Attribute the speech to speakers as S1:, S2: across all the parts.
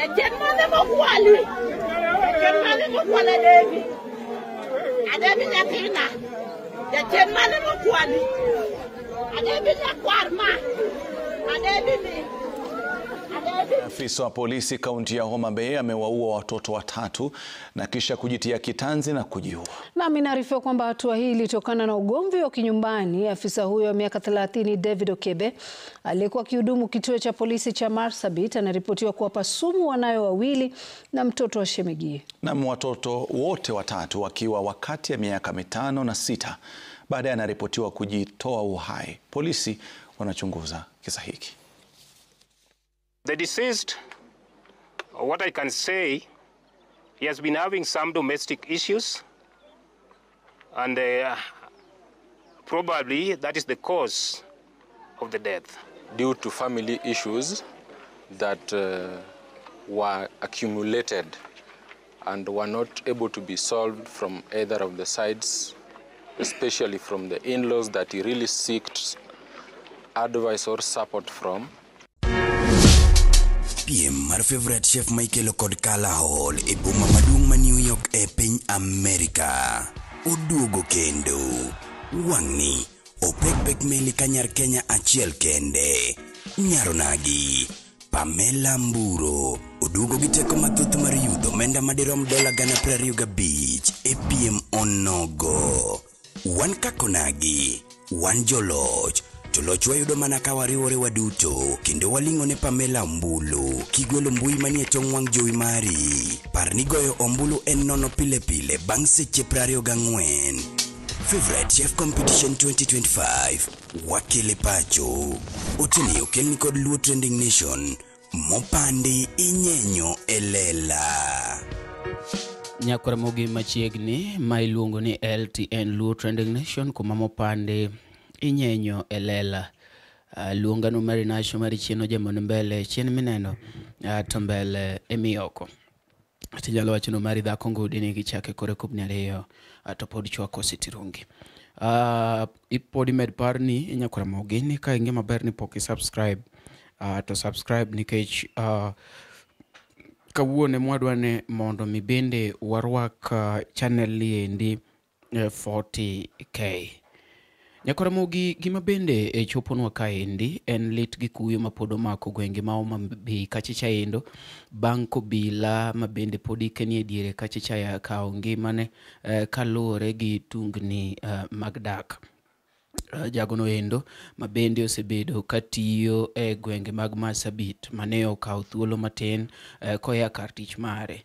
S1: Jachien mane mokwali? Jachien mane mokwala Devi? Adebi nyathina. Jachien mane mokwali? Adebi nyakwar ma. Adebi ni.
S2: Afisa wa polisi kaunti ya Homa Bay amewaua watoto watatu na kisha kujitia kitanzi na kujiua.
S3: Na inaarifiwa kwamba hatua hii ilitokana na ugomvi wa kinyumbani. Afisa huyo wa miaka 30 David Okebe aliyekuwa akihudumu kituo cha polisi cha Marsabit anaripotiwa kuwapa sumu wanayo wawili na mtoto wa shemegie.
S2: Na watoto wote watatu wakiwa wakati ya miaka 5 na 6. Baadaye anaripotiwa kujitoa uhai. Polisi wanachunguza kisa hiki.
S4: The deceased, what I can say, he has been having some domestic issues, and probably that is the cause of the death.
S5: Due to family issues that were accumulated and were not able to be solved from either of the sides, especially from the in-laws that he really sought advice or support from.
S6: PM mar favorite chef Michael kod Kala Hall e boma maduong' ma New York e piny Amerika. Oduogo kendo. Wang'ni opek pek meli ka nyar Kenya achiel kende. Nyaronagi Pamela Mburo oduogo gi teko mathoth mar yudo omenda madirom $25,000 e PM onogo. Wan kakonagi, wan joloch. To loch wayudo mana ka wariwore waduto kendo waling'o ne Pamela ombulu. Kigwelo mbui manie tong' wang' jowi mari. Par ni goyo ombulu en nono pile pile bang' seche 24. Favorite Chef Competition 2025 wakele pacho. Oteni okelni kod Luo Trending Nation mopandi inyenyo elela.
S7: Nyakwara mogi machiegni ma iluongo ni LTN Luo Trending Nation kuma mopandi inyenyo elela. Luongano mari nasho mari chien jamon mbele chien mineno to mbele emioko. Tijalo wachono mari dhako ngudi ni gichake kore kubni ariyo to pod chwako sitirungi. Ipod med parni nyakwara mogi ni ka ingima ber ni pok subscribe to subscribe nikech kawuono mwadwane mondo mi bende warwak channel liendi 40k. Nyakwara mogi gima bende e choponwa kaendi en lit gi kuyo mapod omako gwenge ma Homa Bay kachicha endo bang' kobila ma bende pod ikenie diere kachicha ya kawo ngimane kaluwore gi tungni mag dak. Jagono endo ma bende osebedo katiyo e gwenge mag Marsabit mane okawo thuolo matin koya kar tich mare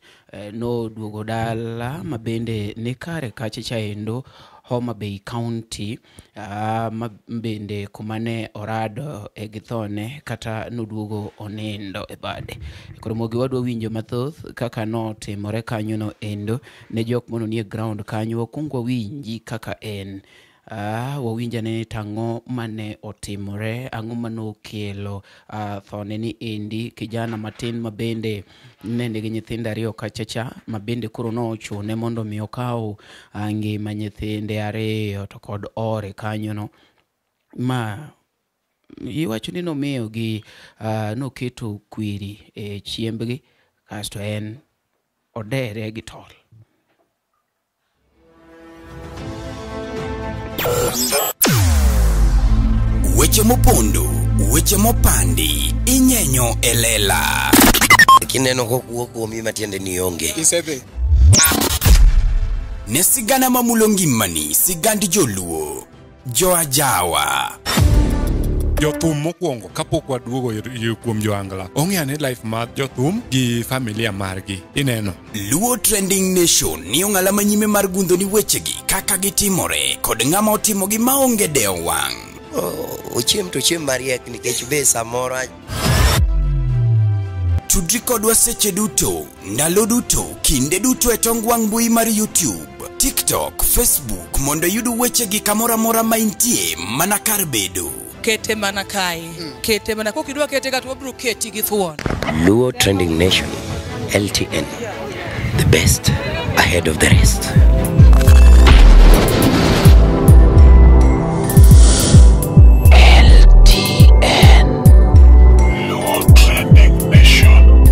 S7: noduogo dala ma bende ni kare kachicha endo Homa Bay County ma bende kumane orado e githone kata noduogo onindo e bade. Koro mogi wadwa winjo mathoth kaka notimore kanyo no endo ne jok mono nie ground kanyo wakwongo winji kaka en. Wawinja ne tang'o mane otimore, ang'o manokelo thone ni endi kijana matin mabende ne nigi nyithindo ariyo kachacha mabende koro nochune mondo mi okaw ngima nyithinde ariyo to kod ore kanyo no ma iwacho ni nomiyogi noketo kwiri e chiembgi kasto en odere gi tol.
S6: Weche mopondo, weche mopandi, inyenyo elela.
S8: Kineno kokuo kuomi matiende ni onge.
S9: Isedhi.
S6: Ne sigana mamulo ngimani, sigand joluo, joajawa.
S9: Jothum mokwongo kapok waduogo kuom joangla ong'eyo ni life mar jothum gi familia margi ineno.
S6: Luo Trending Nation ni ong'ala manyime mar gundho ni wechegi kaka gitimore kod ng'ama otimogi maonge dewo wang'.
S8: Ochiem to chiem mariek nikech be samoro.
S6: Tudri kodwa seche duto, ndalo duto, kinde duto e tong wang' mbui mar YouTube, TikTok, Facebook mondo iyud wechegi kamoro amora ma intie mana kar bedo.
S10: Kete mana kae, kete mana kokidwa kete kata wabiro keti gi thuon.
S8: Luo Trending Nation, LTN, the best ahead of the rest.
S6: LTN Luo Trending Nation.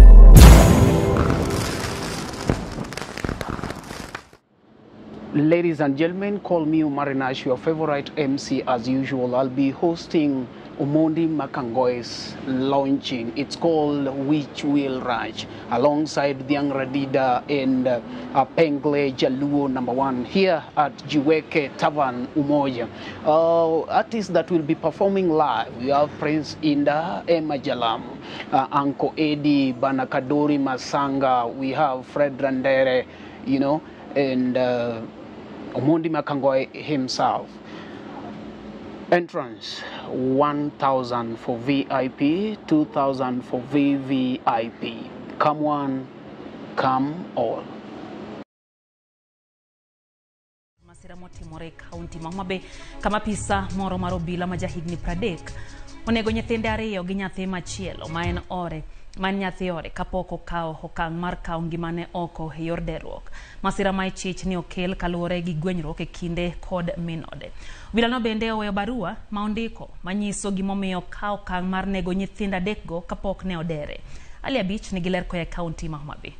S7: Ladies and gentlemen, call me Umar Nash, your favorite MC as usual. I'll be hosting Omondi Makangoi's launching. It's called Which Will Ranch, alongside Dhiang Radida and Pengle Jaluo #1 here at Jiweke Tavern, Umoja. Artists that will be performing live, we have Prince Inda, Emma Jalam, Uncle Eddie, Banakadori Masanga, we have Fred Randere, you know, and Omondi Makangoi himself. Entrance 1,000 for VIP, 2,000 for VVIP. Come one, come all.
S11: Masira motimore kaunti ma Homa Bay kama pisa moro mar obila ma jahigni 30 onego nyithinde ariyo gi nyathi machielo ma en ore man nyathi ore kapok okawo okang' mar kawo ngimane oko e yor derruok. Masira ma ichich ni okel kaluwore gi gwenyruok e kinde kod min ode. Obilano bende oweyo barua ma ondiko manyiso gimomiyo okawo okang' mar nego nyithindo adekgo kapok ne odere. Ali Abich nigi ler koa e kaunti ma Homa Bay.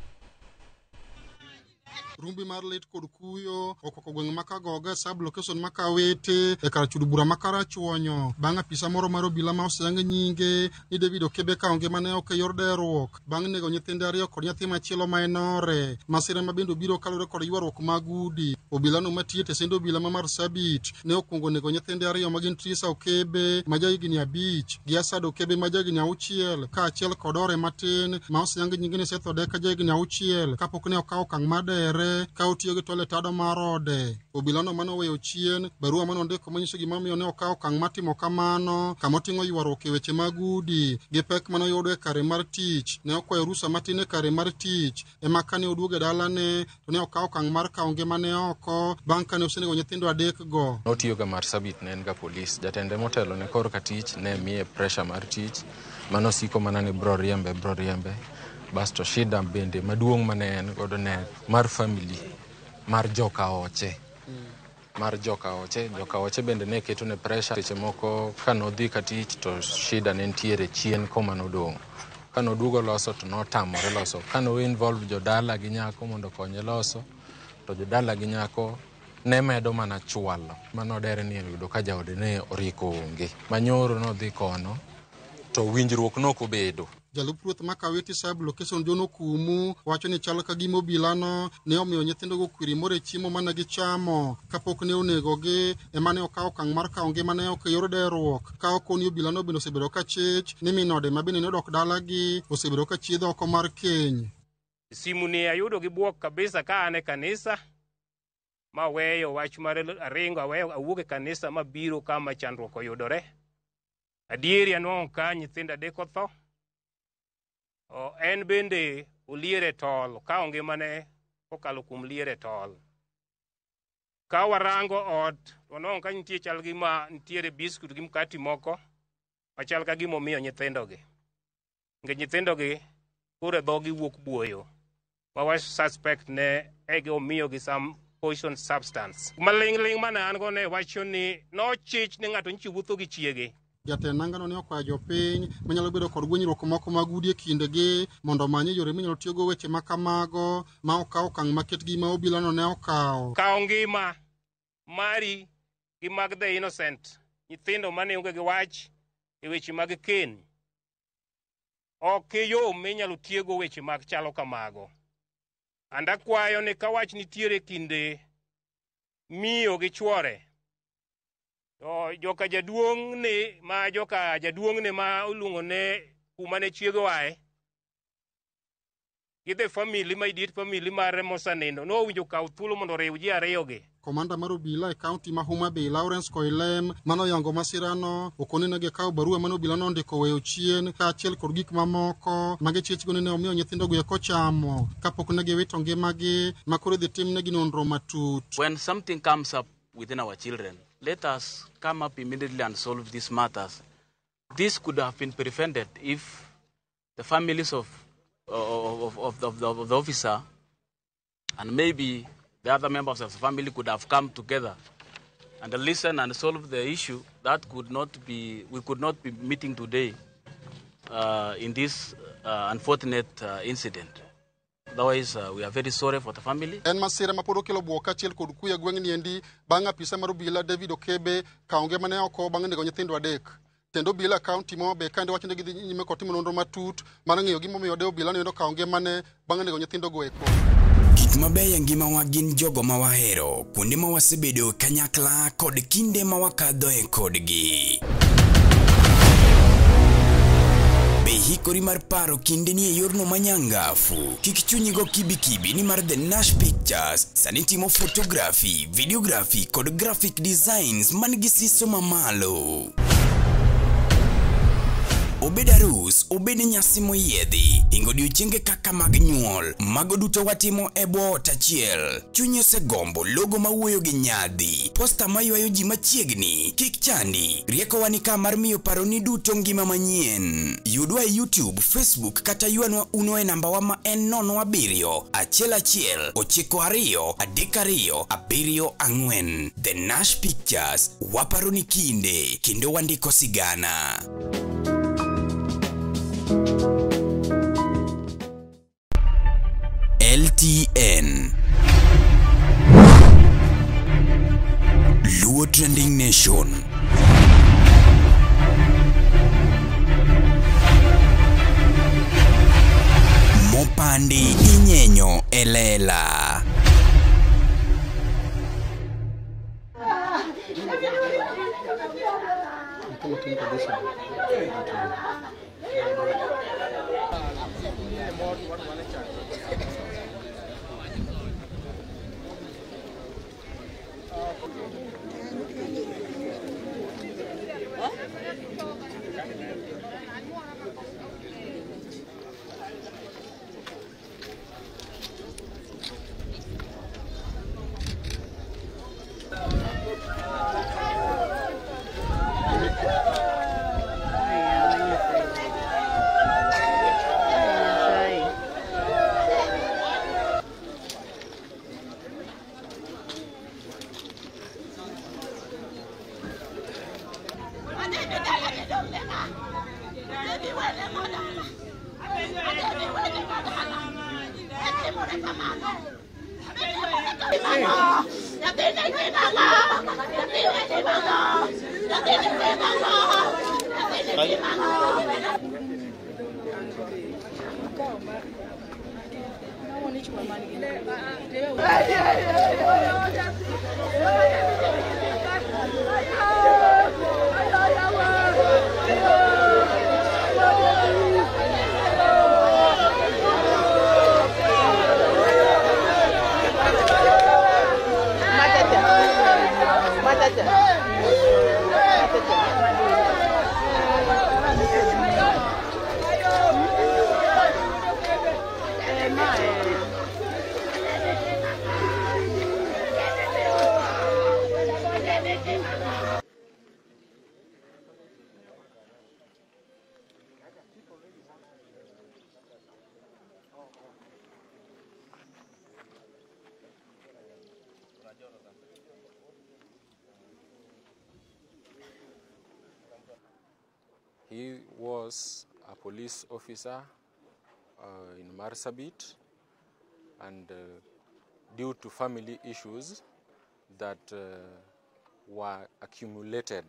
S12: Rumbi mar lit kod kuyo okwako gweng' ma Kagogo e sub location ma Kawete e kar chudo bura ma Karachuonyo bang' apisa moro mar obila ma oseyang nyinge ni David Okebe kawo ngimane oko e yor derruok bang' nego nyithinde ariyo kod nyathi machielo ma en ore. Masira ma bende obiro kaluwore kod ywaruok mag udi. Obilano matiyo e tesend obila ma Marsabit ne okwongo nego nyithinde ariyo ma gin Trisa Okebe ma jahigni 5 gi Asad Okebe ma jahigni 6 kaachiel kod ore matin ma oseyang nyinge ni Seth Odeka jahigni 6 kapok ne okawo okang' mar dere ka otiyo gi tol e tado mar ode. Obilano mane oweyo chien barua mane ondiko manyiso gimomiyo ne okawo okang' mar timo kamano kama oting'o ywaruok e weche mag udi gi pek mane oyudo e kare mar tich. Ne okwayo rusa matin e kare mar tich ema kane oduogo e dalane to ne okawo okang' mar kawo ngimane oko bang' kane osenego nyithindo adekgo.
S5: Notiyo ga Marsabit ne en ga polis, jatende motelo ne korka tich ne miye pressure mar tich mano siko mana ni bro riembe bro riembe. Basto shida bende maduong' mane en godo ne mar family mar joka oche. Mar joka oche, joka oche bende ne keto ne pressure seche moko kanodhi ka tich to shida ne nitiere chien koma nodong'. Kanoduogo loso to notamore loso. Kano involve jodala gi nyako mondo okonye loso to jodala gi nyako ne medo mana chwalo. Manodere ni oyudo ka jaode ne oriko onge. Manyoro nodhi kono to winjruok nokobedo.
S12: Jalup ruoth ma Kawete sub location John Okumu wacho ni chal ka gima obilano ne omiyo nyithindogo kwiri moro e chiemo mane gichamo kapok ne onegogi ema ne okawo okang' mar kawo ngimane oko e yor derruok. Ka okoni obilano bende osebedo ka chich ni min ode ma bende ne odok dalagi osebedo ka chiedho oko mar keny.
S4: Simu ni ayudo gi buok kabisa ka an e kanisa maweyo wach mar aringo aweyo awuok e kanisa mabiro kama chandruok oyudore. Adieri anwang'o ka nyithindo adek otho. En bende oliere tol, kawo ngimane kokalo kuom liere tol. Ka warango ot, wanwang'o ka nitie chal gi ma nitiere biskut gi mkati moko machal ka gima omiyo nyithindogi. Nikech nyithindogi koro e dhogi wuok buoyo. Ma wa suspect ne ege omiyogi some poison substance. Maling'ling' mane an go ne wacho ni nochich ni ng'ato nyicho wuotho gi chiege.
S12: Jatend nangano ne okwayo jopiny manyalo bedo kod gwenyruok moko mag udi e kindegi mondo omany yore minyalo tiyogo weche ma kamago ma okaw okang' maket gi ma obilano ne okawo.
S4: Kawo ngima mari gi mag the innocent, nyithindo mane onge gi wach e weche mag keny. Ok e yo minyalo tiego weche mag chalo kamago. And akwayo ni ka wach nitiere kinde miyo gi chwore to joka jaduong' ni ma joka jaduong' ni ma oluongo ne kuma ne chiego ae gi the family ma idiot family mare mosanindo nowinjo kaw thuolo mondo oriw ji ariyogi.
S12: Komanda mar obila e kaunti ma Homa Bay Lawrence Koilem manoyango masirano okoni ne gikawo barua mane obila nondiko weyo chien kaachiel kod gik mamoko ma gichechgo ni ne omiyo nyithindogo eko chamo kapok ne giwito ngimagi ma koro idhi timnegi nonro matut.
S13: When something comes up within our children, let us come up immediately and solve these matters. This could have been prevented if the families of the officer and maybe the other members of the family could have come together and listen and solve the issue. That could not be, we could not be meeting today in this unfortunate incident. Otherwise, we are very sorry for the family.
S12: En masira ma pod okelo buok kaachiel kod kuyo e gweng'ni endi bang' apisa mar obila David Okebe kawo ngimane oko bang' nego nyithindo 3. Tend obila kaunti ma Homa Bay kande wacho ni gidhi nyime kod timo nonro matut mar ng'eyo gimomiyo de obila no okawo ngimane bang' nego nyithindo go eko.
S6: Gik mabeyo e ngimawa gin jogo ma wahero, kuonde ma wasebedo kanyakla kod kinde ma wakadhoe kodgi. Be hikori mar paro kindeni e yorno manyangafu? Kik chunyi go kibikibi nimar The Nash Pictures sani timo photography, videography kod graphic designs man gi siso mamalo. Obed arus, obed nyasi moyiedhi, hingo odiochienge kaka mag nyuol, mago duto watimo e bwo ot achiel. Chunyi osegombo logo mawuoyo gi nyadhi, posta maywayo ji machiegni, kik chandi, riekowa ni ka mar miyo paroni duto ngima manyien. Yudwa e YouTube, Facebook kata ywanwa uno e nambawa ma en 07 11 92 32 74. The Nash Pictures, waparo ni kinde, kendo wandiko sigana. LTN Luo Trending Nation. Mopandi inyenyo elela.
S5: He was a police officer in Marsabit, and due to family issues that were accumulated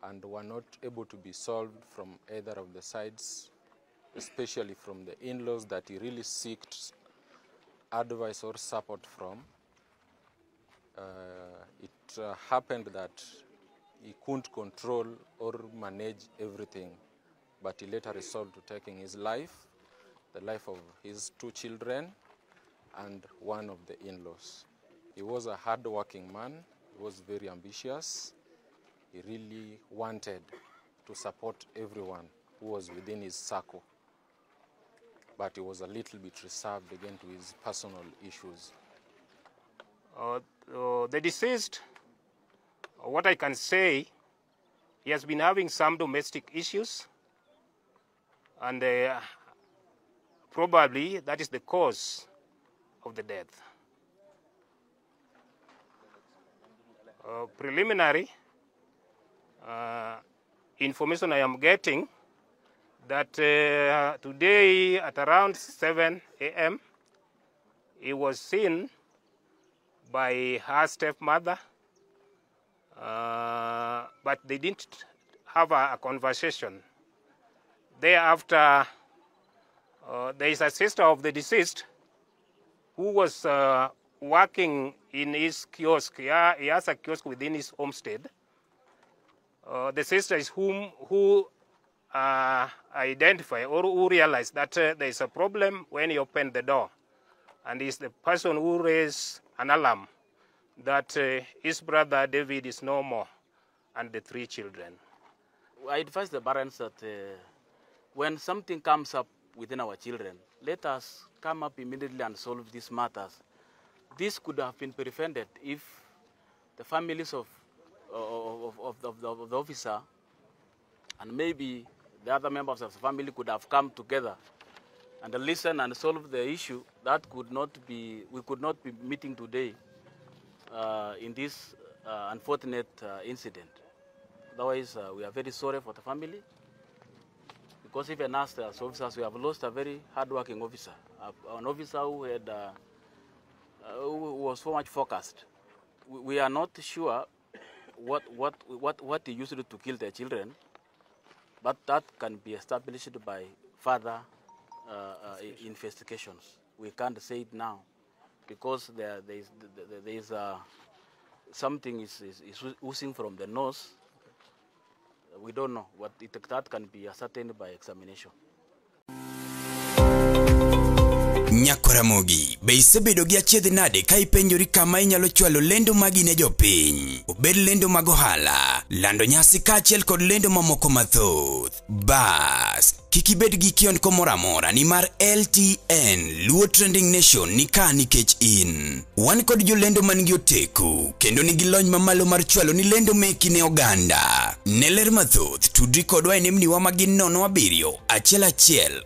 S5: and were not able to be solved from either of the sides, especially from the in-laws that he really sought advice or support from, it happened that he couldn't control or manage everything, but he later resolved to taking his life, the life of his 2 children and one of the in-laws. He was a hard-working man. He was very ambitious. He really wanted to support everyone who was within his circle, but he was a little bit reserved again to his personal issues.
S4: The deceased, what I can say, he has been having some domestic issues, and probably that is the cause of the death. Preliminary information I am getting that today at around 7 a.m. He was seen by her stepmother, but they didn't have a conversation. Thereafter, there is a sister of the deceased who was working in his kiosk. He has a kiosk within his homestead. The sister is who identify or who realized that there is a problem when he opened the door, and is the person who raised an alarm that his brother David is no more and the three children.
S13: I advise the parents that when something comes up within our children, let us come up immediately and solve these matters. This could have been prevented if the families of the officer and maybe the other members of the family could have come together and listen and solve the issue. That could not be, we could not be meeting today in this unfortunate incident. Otherwise, we are very sorry for the family, because even us as officers, we have lost a very hardworking officer, an officer who had who was so much focused. We are not sure what he used to kill the children, but that can be established by further investigations. We can't say it now, because there is something is oozing from the nose. We don't know what that can be ascertained by examination.
S6: Nyakoramogi, be isebedo gi achiedh nade ka ipenjori kama inyalo chwalo lendo magi ne jopiny, obed lendo mag ohala, lando nyasi kaachiel kod lendo mamoko mathoth. Bas, kik ibed gi kiondko moro amora nimar LTN Luo Trending Nation ni ka nikech in. Wan kod jolendo man gi oteku kendo nigi lony mamalo mar chwalo ni lendo meki ne oganda. Ne ler mathoth, tudri kodwa e nembniwa ma gin 07 11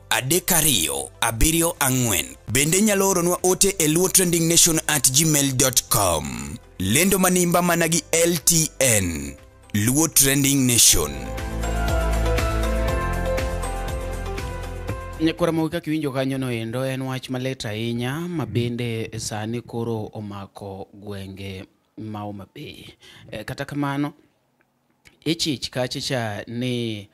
S6: 92 32 74. Bende nyalo oronwa ote e luotrendingnation@gmail.com. Lendo manimba mana gi LTN Luo Trending Nation.
S7: Nyakoramogi kaka iwinjo kanyo no endo en wach malit ahinya ma bende sani koro omako gwenge ma Homa Bay. Kata kamano ichich kachacha ni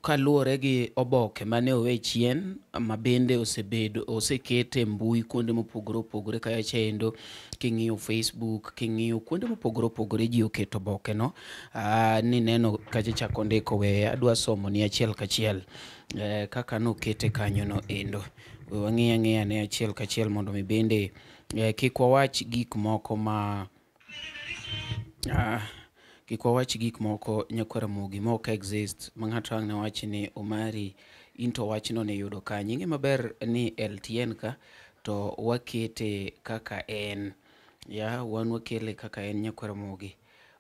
S7: kaluwore gi oboke mane owe chien ma bende osebedo osekete mbui kuonde mopogore opogore kacha endo king'iyo Facebook, king'iyo kuonde mopogore opogore ji oketo oboke no ni neno kacha kondiko we adwa somo ni achiel kachiel kaka nokete kanyo no endo. We wang'i ang'iya ne achiel kachiel mondo mi bende kik wawach gik moko ma kik wawach gik moko Nyakoramogi ma ok exist ma ng'ato ang' ne wach ni Omari into wachno ne yudo kanye. Ing'e maber ni LTN ka to wakete kaka en, ya wan wakele kaka en Nyakoramogi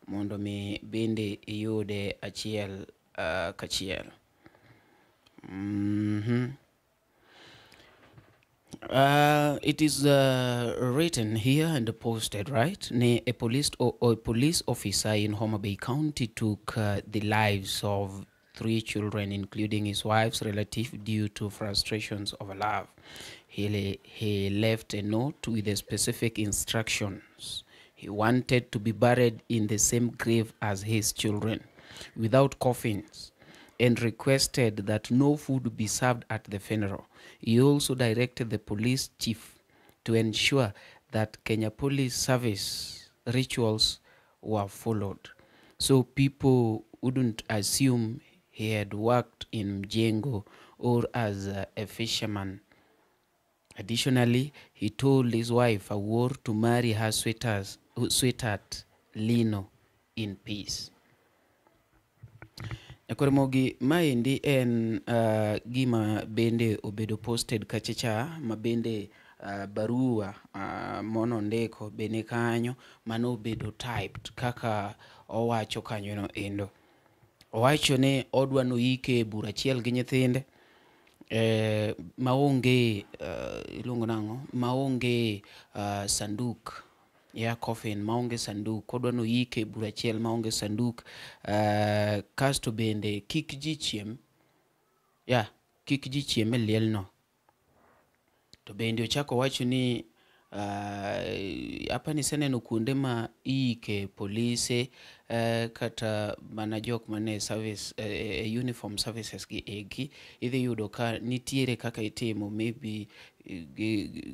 S7: mondo mi bende iyude achiel kachiel. It is written here and posted, right? Ne, a police officer in Homa Bay County took the lives of 3 children, including his wife's relative, due to frustrations over love. He left a note with a specific instructions. He wanted to be buried in the same grave as his children, without coffins, and requested that no food be served at the funeral. He also directed the police chief to ensure that Kenya Police Service rituals were followed, so people wouldn't assume he had worked in Mjengo or as a fisherman. Additionally, he told his wife Awor to marry her sweetheart Lino in peace. Nyakoramogi, maendi en gima bende obedo posted kachacha ma bende barua mono ndiko bende kanyo mano obedo typed kaka owacho kanyo no endo. Owacho ni odwa noike e bura achiel gi nyithinde maonge iluongo nang'o maonge sanduk ya coffin, maonge sanduk. Odwa noike e bura achiel maonge sanduk. Kasto bende kik ji chiem, ya kik ji chiem e liel no. To bende ochako wacho ni apa ni iseneno kuonde ma iike polise kata mana jok mane service uniform services gi eki idhi yudo ka nitiere kaka itimo maybe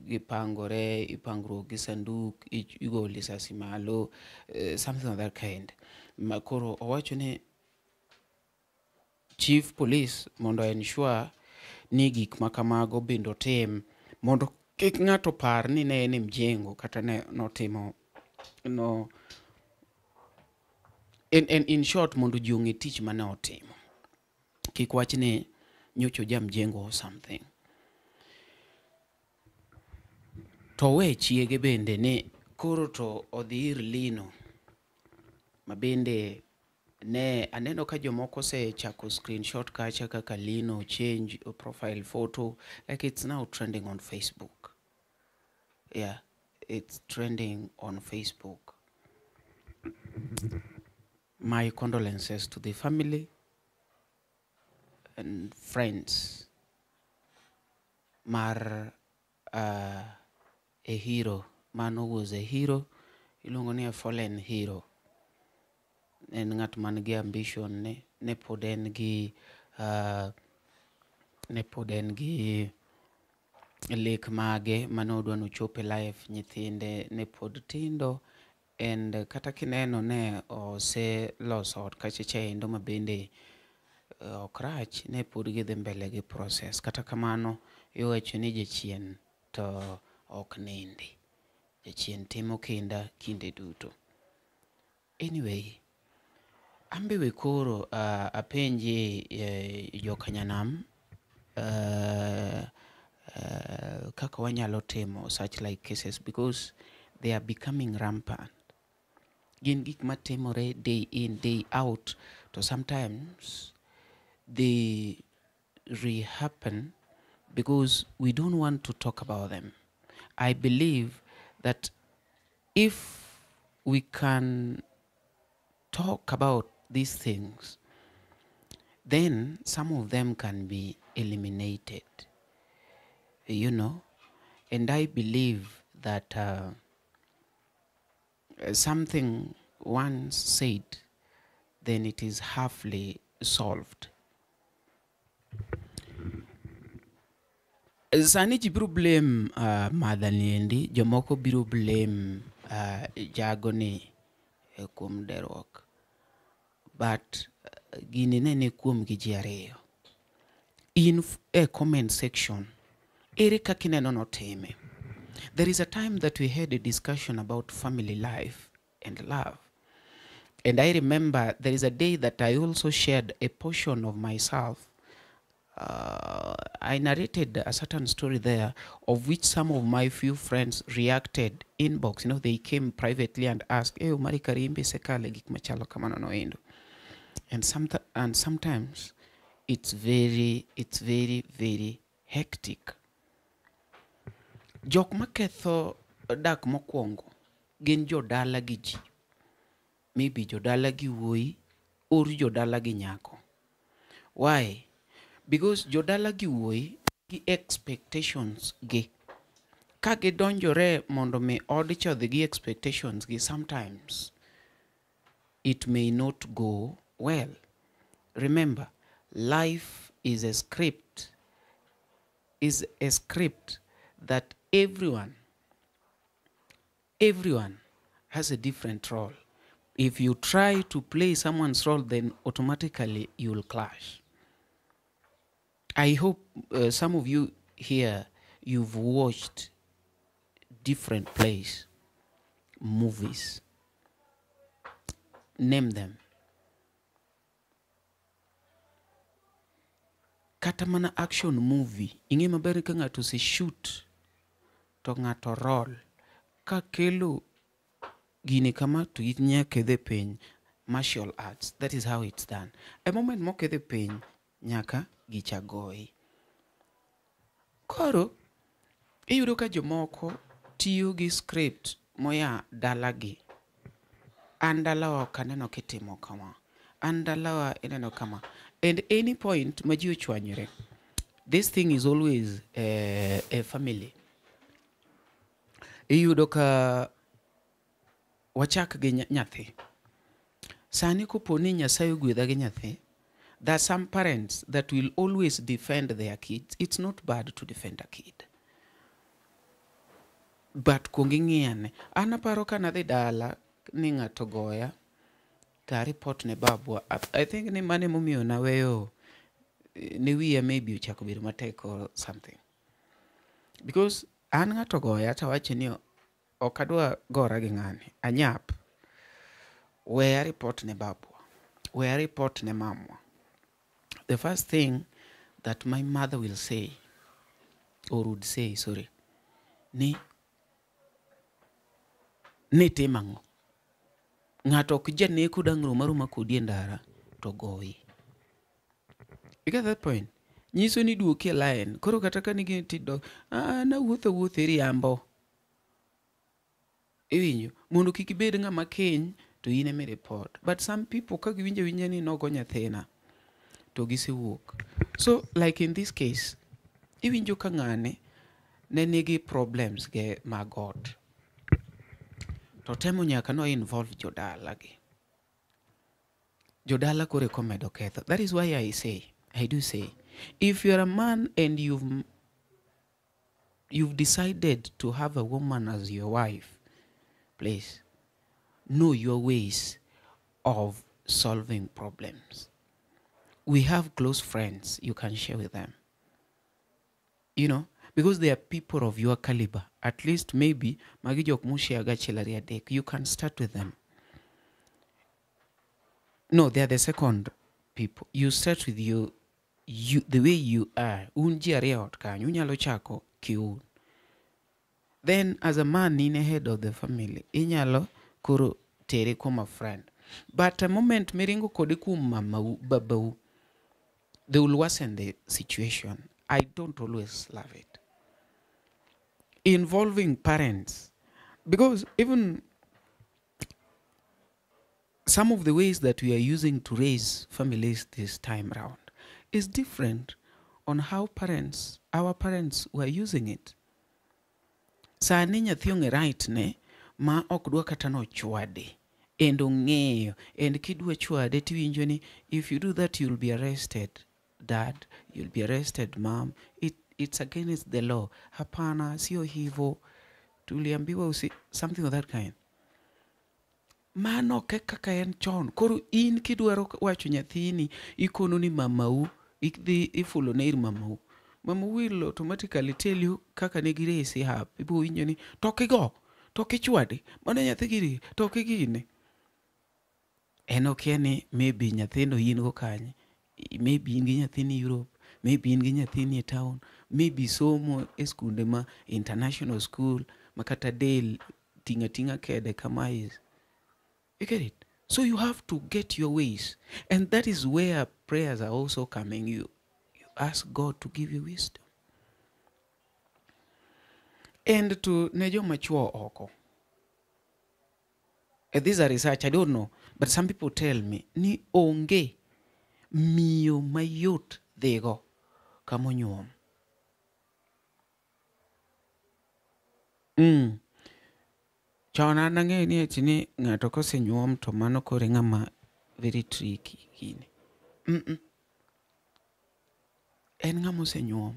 S7: gipangore ipangruok gi sanduk igolo lisasi malo something of that kind. Ma koro owacho ni chief police mondo ensure ni gik makamago bende otim mondo kik ng'ato par ni ne en e mjengo kata ne notimo no in short mondo ji ong'e tich mane otimo. Kik wach ni nyocha oja mjengo or something. To we chiege bende ni koro to odhi ir Lino ma bende ne aneno ka jomoko osechako screenshot kacha kaka Lino change profile photo, like it's now trending on Facebook. Yeah, it's trending on Facebook. My condolences to the family and friends mar a hero. Mano was a hero. Iluongo ni a fallen hero. En ng'at man gi ambition ne pod en gi ne pod en gi lek mage mane odwa nochop e life, nyithinde ne pod tindo and kata kineno ne oseloso ot kacha chaendo ma bende ok rach, ne pod gidhi mbele gi process. Kata kamano iwacho ni jachien to ok nindi, jachien timo kinda kinde duto. Anyway, ambe we koro apenji jokanyanam kaka wanyalo timo such like cases because they are becoming rampant. Gin gik matimore day in, day out, to sometimes they re-happen because we don't want to talk about them. I believe that if we can talk about these things, then some of them can be eliminated, you know. And I believe that something once said, then it is halfly solved. Sani ji biro blame madha niendi, jomoko biro blame jago ni kuom derruok. But gini ne ni kuom gi ji ariyo. In a comment section, ere kaka ineno notime? There is a time that we had a discussion about family life and love. And I remember there is a day that I also shared a portion of myself. I narrated a certain story there of which some of my few friends reacted inbox. You know, they came privately and asked, hey, Omari Karimbi sekale gik machalo kamano no endo. And sometimes it's very, very hectic. Jok maketho dak mokwongo gin jodala gi ji. Maybe jodala gi wuoyi or jodala gi nyako. Why? Because jodala gi wuoyi gi expectations gi. Ka gidonjore mondo mi od cha odhi gi expectations gi, sometimes it may not go well. Remember, life is a script. Is a script that everyone has a different role. If you try to play someone's role, then automatically you'll clash. I hope some of you here, you've watched different plays, movies. Name them. Kata mana action movie, ing'e maber ka ng'ato ose shoot to ng'ato roll. Ka kelo gini kama to nyaka idhi piny. Martial arts, that is how it's done. A moment mokidhi piny, nyaka gicha goyi. Koro, iyudo ka jomoko tiyo gi script moya dalagi. An dalawa ok aneno kitimo kama. An dalawa ineno kama. And any point ma ji ochwanyore, this thing is always a family. Iyudo ka wachak gi nyathi. Sani kopo ni Nyasaye ogwedha gi nyathi, there are some parents that will always defend their kids. It's not bad to defend a kid. But kuong ing'i ane. An aparo ka nadhi dala ni ng'ato goya, to a report ne babwa. I think ni mano emomiyo naweyo ne wiya maybe ochako bedo matek or something. Because an ng'ato goya tawacho ni ok adwa gora gi ng'ani, anyap. We a report ne babwa, we a report ne mamwa. The first thing that my mother will say, or would say, sorry, ni nitimo ang'o? Ng'ato ok janeko dang' rom aroma kodi e ndara to goyi. You get that point? Nyiso ni duoki e line. Koro kata ka nigi tidok, ah, nawuotho awuotha iriambo. Iwinjo? Mondo kik ibed ng'ama kiny to in ema i report. But some people ka giwinjo awinja ni nogo nyathina to gisewuok. So like in this case, iwinjo ka ng'ani ne nigi problems ge mag ot. To temo nyaka no involve jodala gi. Jodala koro eka omedo ketho. That is why I say, I do say, if you are a man and you've decided to have a woman as your wife, please know your ways of solving problems. We have close friends you can share with them. Because they are people of your caliber. At least maybe magi jok mushare ga achiel ariyo adek. You can start with them. No, they are the second people. You start with you the way you are. Un ji ariyo ot kanyo, unyalo chako kiun. Then as a man in a head of the family, inyalo koro tere kuom a friend. But a moment miringo kode kuom mamau, babau, they will worsen the situation. I don't always love it. Involving parents, because even some of the ways that we are using to raise families this time round is different on how our parents were using it. Sani nyathi ong'e right ne ma ok dwa kata nochwade and ong'eyo and kidwa chwade tiwinjo ni if you do that you'll be arrested, dad, you'll be arrested, mom. It's against the law. Hapana, sio hivyo, tuliambiwa usi, something of that kind. Mano ok e kaka en chon. Koro in kidwaro wacho nyathini ikono ni mamau, idhi ifulo ne ir mamau. Mamau will automatically tell you kaka ne giresi hap. Ibo winjo ni to kigo, to kichwade, mano nyathi giri, to kigine. En okia ni maybe nyathino in go kanye. Maybe in gi nyathini Europe, maybe in gi nyathini e town, maybe somo e skunde ma international school ma kata del ting'a ting'a kede kama is. You get it? So you have to get your ways. And that is where prayers are also coming. You ask God to give you wisdom. And to ne joma chuo oko. These are research, I don't know. But some people tell me, ni onge miyo mayot dhigo kamonyuom. Chon an ang'eyo ni eti ni ng'ato kosenyuom to mano koro e ng'ama very tricky gini. En ng'ama osenyuom.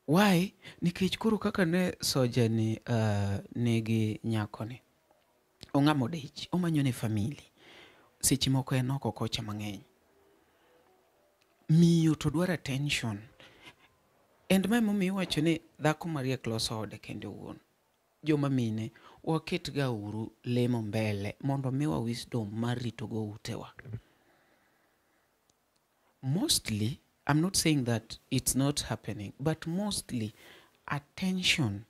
S7: Why? Nikech koro kaka ne soja ni nigi nyakoni. Ong'ama odich, omanyo ne family. Seche moko en oko kocha mang'eny. Miyo to dwaro attention. And ma emomiyo iwacho ni dhako mariek loso ode kende owuon. Joma mine, waket ga uru lemo mbele mondo miwa wisdom mar rito go utewa. Mostly, I'm not saying that it's not happening, but mostly attention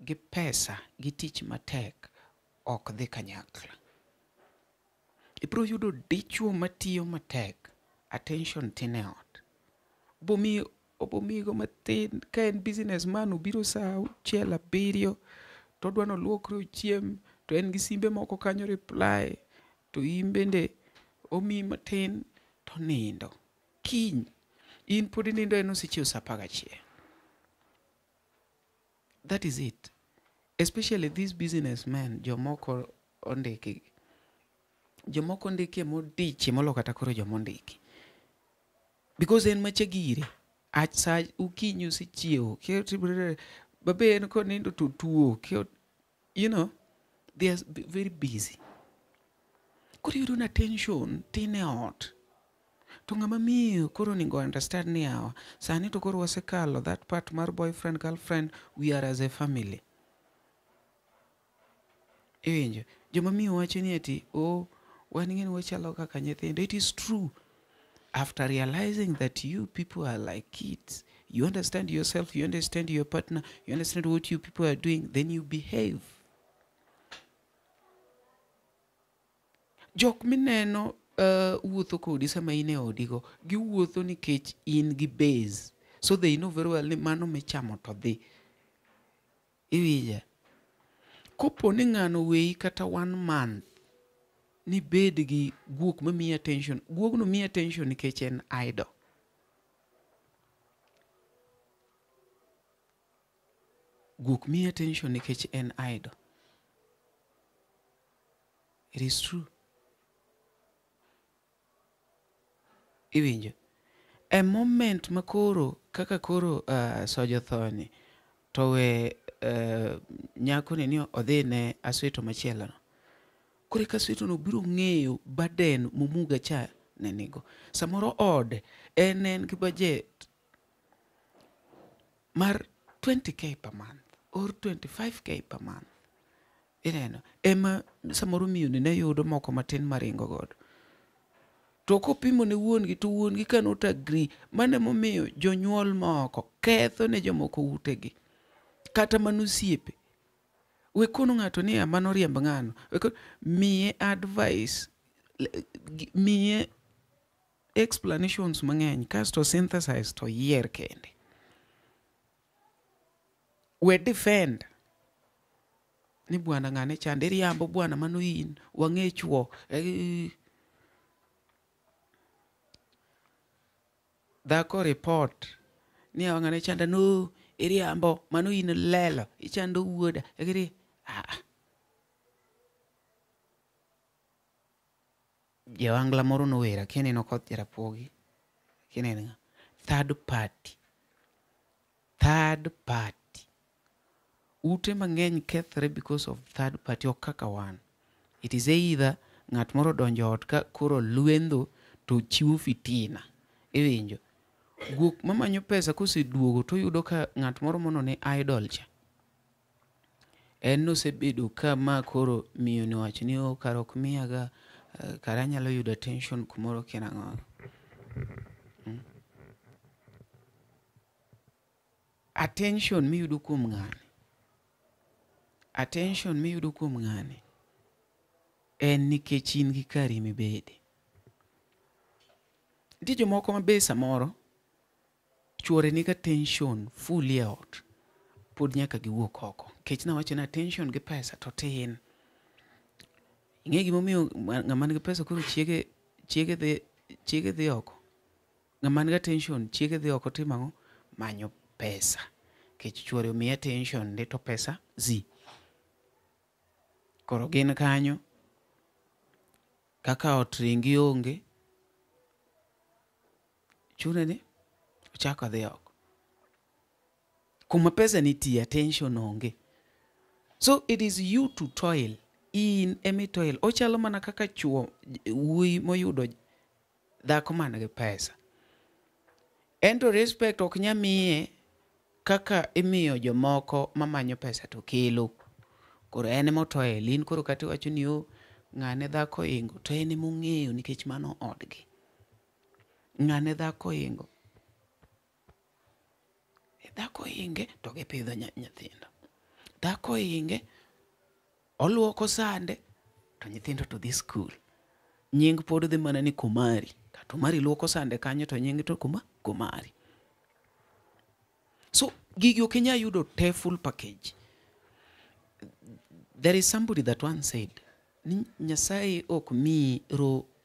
S7: gi pesa gi tich matek ok dhi kanyakla. Ibiro yudo dichuo matiyo matek, attention tin e ot. Obomigo matin ka en business man obiro saa auchiel abiriyo to odwa ni oluokre ochiem to en gi simbe moko kanyo reply to in bende omiyi matin to onindo. Kiny in pod inindo en osechiew saa 11. That is it. Especially these businessmen, jomoko ondiki. Jomoko ondiki modiche molo kata koro jomondiki. Because en macha gire. Sa okinyi osechiewo, babe en konindo to tuo, you know, they are very busy. Koro iyudo na tension tin e ot. To ng'ama miyo koro onego understand ni yawa, sani to koro wasekalo that part mar boyfriend, girlfriend, we are as a family. Iwinjo? Joma miyo wacho ni ati, oh, wan ing'eni wachalo kaka nyithindo. It is true. After realizing that you people are like kids, you understand yourself, you understand your partner, you understand what you people are doing, then you behave. Jok mineno wuotho kodi sama in e odigo, giwuotho nikech in gi base. So they know very well ni mano michamo to dhi. Iwinja? Kopo ni ng'ano weyi kata 1 month, ni bed gi guok mamiyi attention. Guogno miyi attention nikech en idol. Guok miyi attention nikech en idol. It is true. Iwinjo? E moment makoro, kaka koro Sojo thoni, to we nyakoni ni odhi ne asweto machielo no. Koro eka asweto no biro ng'eyo burden Mumuga cha ne nigo. Samoro ode en gi budget mar 20k per month or 25k per month. Ineno? Ema samoro miyo ni ne yudo moko matin maringo godo. To kopimo ne wuon gi to wuon gi cannot agree. Mano emomiyo jonyuol moko ketho ne jomoko utegi. Kata mana osiepe. We kono ng'ato ni mano riemb ng'ano. Miye advice, miye explanations mang'eny kasto synthesize to yier kende. We defend. Ni bwana ng'ane chande iriambo bwana mano in wang'e chuo. Dhako report ni ng'ane chanda no iriambo mano in lelo ichando wuoda egiri. Jawangla moro nowera kineno koth Jarapogi kineno ng'a third party. Third party. Ute mang'eny kethre because of third party ok kaka wan. It is either ng'at moro donjo ot ka koro lwendho to chiwo fitina. Iwinjo? Guok mamanyo pesa koseduogo to yudo ka ng'at moro mono ne idol cha. En nosebedo ka ma koro miyo ni wacho ni oh, kar ok miyaga, kara anyalo yudo attention kumoro kia nang'o. Attention miyudo kuom ng'ani. Attention miyudo kuom ng'ani en nikech in gi kari mibede. Nitie jomoko ma be samoro chuore nigi attention fully e ot, pod nyaka giwuok oko. Nikech nawacho ni attention gi pesa to tin. Ing'e gimomiyo ng'ama nigi pesa koro chiege dhi oko. Ng'ama nigi attention chiege dhi oko timo ang'o? Manyo pesa. Nikech chuore omiye attention ndi to pesa zi. Koro gin kanyo kaka ot ringi onge, chune ni ochako dhi oko. Kuma pesa nitie attention onge. So it is you to toil. In emi toil. Ochalo mana kaka chuo wuoyi moyudo dhako man gi pesa. En to respect ok nya miye kaka imiyo jomoko mamanyo pesa to kelo. Koro en ema otoil. In koro kata iwacho ni o ng'ane dhako ingo to en ema ong'eyo nikech mano odgi. Ng'ane dhako ingo. Dhako inge to gipidho nyithindo. Dhako inge oluoko sande to nyithindo to dhi skul. Nying pod dhi mana ni Kumari. Kata Kumari luoko sande kanyo to nying to Kumari. So gigi ok inyal yudo te full package. There is somebody that once said ni Nyasaye ok miyi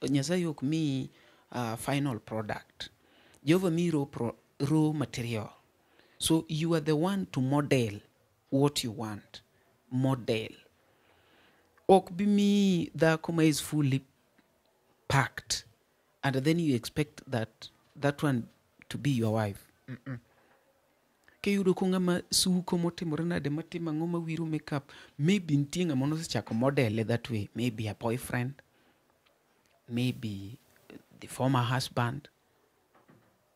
S7: Nyasaye ok miyi final product. Jehova miyi raw material. So you are the one to model what you want. Model. Ok bi miyi dhako ma is fully packed and then you expect that one to be your wife. Kiyudo ko ng'ama suko motimore nade matimo ang'o mawiro makeup, maybe nitie ng'ama nosechako model that way, maybe a boyfriend, maybe the former husband.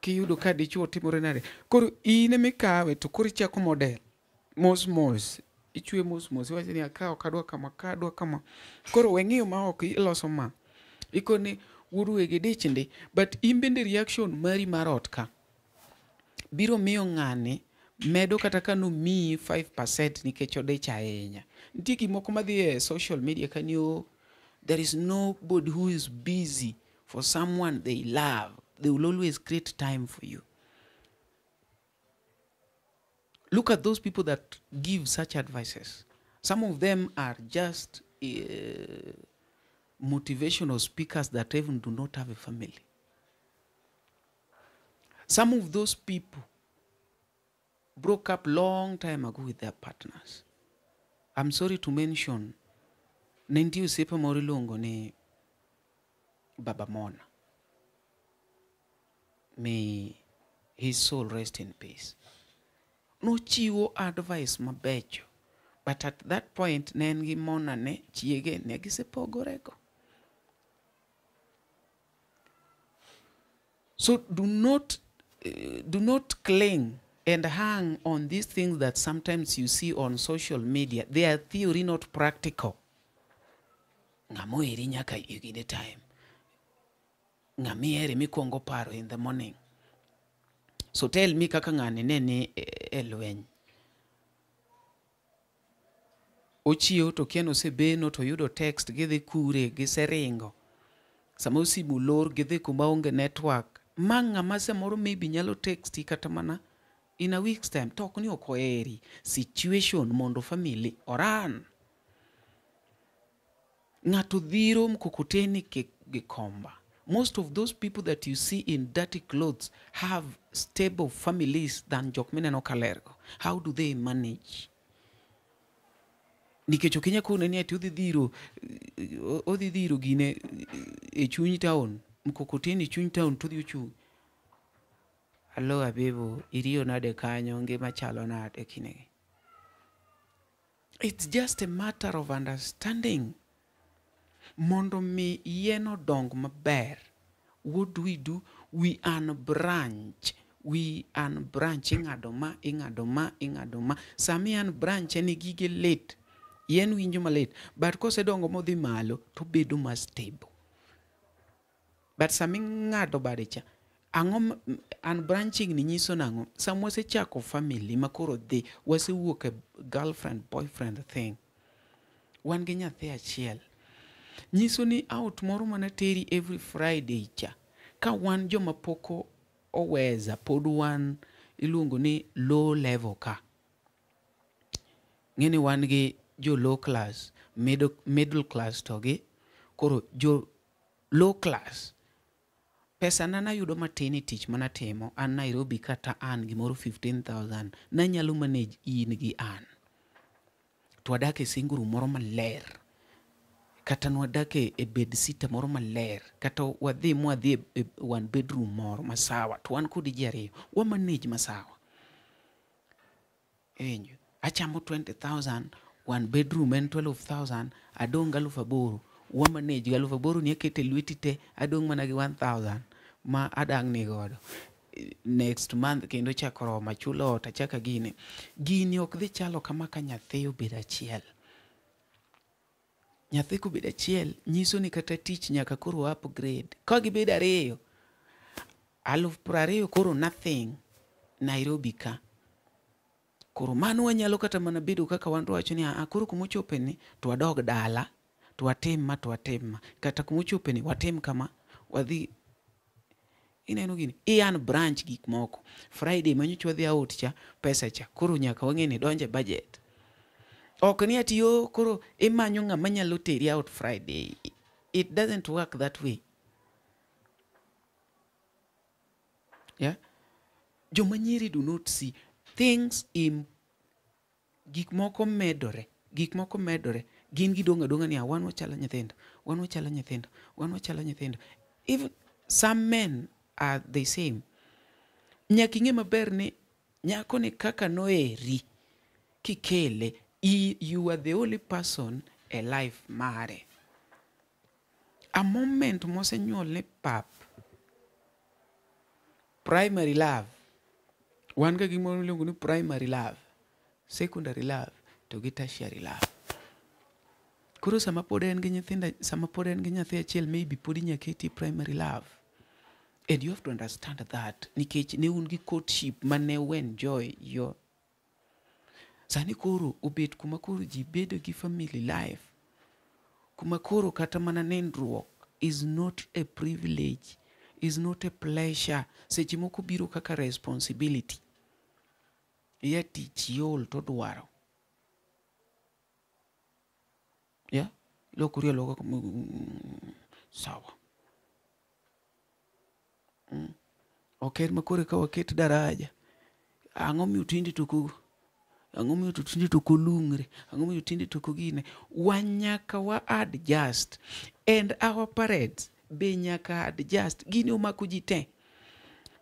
S7: Kiyudo ka dichuo timore nade, koro in emikawe to koro ichako model mos mos, ichwe mos mos, iwacho ni akawo kadwa kama, kadwa kama. Koro we ng'iyo ma ok iloso ma. Ikone wuod wege dich ndi, but in bende reaction mari mar ot ka biro miyo ng'ani medo kata ka nomiyi 5% nikech odich ahinya. Nitie gik moko madhi e social media kanyo, there is nobody who is busy for someone they love. They will always create time for you. Look at those people that give such advices. Some of them are just motivational speakers that even do not have a family. Some of those people broke up long time ago with their partners. I'm sorry to mention, ne nitie osiepa moro iluongo ni Baba Mona. May his soul rest in peace. Nochiwo advice mabecho, but at that point ne en gi Mona ne chiege ne gisepogorego. So do not cling and hang on these things that sometimes you see on social media. They are theory, not practical. Ng'ama oheri nyaka igine time. Ng'ama iheri mikwongo paro in the morning. So tell me kaka ng'ani ne ni e lweny. Ochiewo to kia nosebeno to yudo text gidhi kure giseringo. Sama simu lor gidhi kuma onge network. Ma ng'ama samoro maybe nyalo texti kata mana in a week's time. To ok ni ok oheri. Situation mondo family oran. Ng'ato dhiro mkokoteni Gikomba. Most of those people that you see in dirty clothes have stable families than jok mineno kalergo. How do they manage? Nikech ok inyal kone ni ati odhi dhiro gine e chuny town, mkokoteni chuny town to odhi ochung'. Hello Abibu, iriyo nade kanyo, ngima chalo nade kinegi. It's just a matter of understanding. Mondo mi yien odong maber, what do we do? We unbranch. We unbranch. Ing'ado ma, ing'ado ma, ing'ado ma. Sami unbranch en gige lit. Yien winjo malit. But kosedongo modhi malo, to bedo ma stable. But sami ng'ado bade cha, ang'o unbranching ni nyiso nang'o? Sama wasechako family ma koro dhi, wasewuok e girlfriend, boyfriend thing. Wan gi nyathi achiel. Nyiso ni out moro mana teri every Friday cha. Ka wan joma pok oweza, pod wan iluongo ni low level ka. Ng'eni wan gi jo low class, middle class to gi koro jo low class. Pesa na nayudo matin e tich manatimo, an Nairobi kata an gimoro 15,000, nanyalo manage in gi an. To wadak e single room moro maler. Kata nwadak e bed sitter moro maler, kata wadhi mwadhi e one bedroom moro masawa, to wan kodi ji ariyo, wa manage masawa. Iwinjo? Achamo 20,000, one bedroom en 12,000, adong' 8,000, wa manage 8,000 ni akete lweti te, adong' mana gi 1,000 ma adang' ni godo. Next month kendo chako romo, achulo ot, achako gini. Gini ok dhi chalo kama ka nyathi obedo achiel. Nyathi kobedo achiel nyiso ni kata tich nyaka koro upgrade. Ka gibedo ariyo, 20,000 koro nothing Nairobi ka. Koro mano wanyalo kata mana bedo kaka wan to wacho ni a koro kumochope ni to wadog dala, to watim ma, to watim ma. Kata kumochope ni watim kama, wadhi. Ineno gini, i unbranch gik moko. Friday manyocha wadhi out cha, pesa cha, koro nyaka wang'e ni donje budget. Ok ni ati yo koro imanyo ng'ama nyalo teri out Friday. It doesn't work that way. Yeah? Joma nyiri do not see things in Gik moko medore, gik moko medore. Gin gidong' adong'a niya, wan wachalo nyithindo, wan wachalo nyithindo, wan wachalo nyithindo. Even some men are the same. Nyaka ing'e maber ni nyako ni kaka noeri kikele, you are the only person e life mare. A moment mosenyuol ni pap, primary love, wan ga gimoro miluongo ni primary love, secondary love to gi tertiary love. Koro sama pod en gi nyithindo, sama pod en gi nyathi achiel, maybe pod inya keti primary love. And you have to understand that nikech ne un gi courtship mane u enjoy your. Sani koro obet kuma koro ji bedo gi family life. Kuma koro kata mana nindruok is not a privilege, is not a pleasure. Seche moko biro kaka responsibility. Iya tich iol to dwaro. Yeah? Lokori aloka sawa. Ok en makoro ka waket daraja. Ang'o miyo tinde to ok ang'o miyo to tinde to ok olung're? Ang'o miyo tinde to ok ogine? Wan nyaka wa adjust. And our parents be nyaka adjust. Gini omako ji te.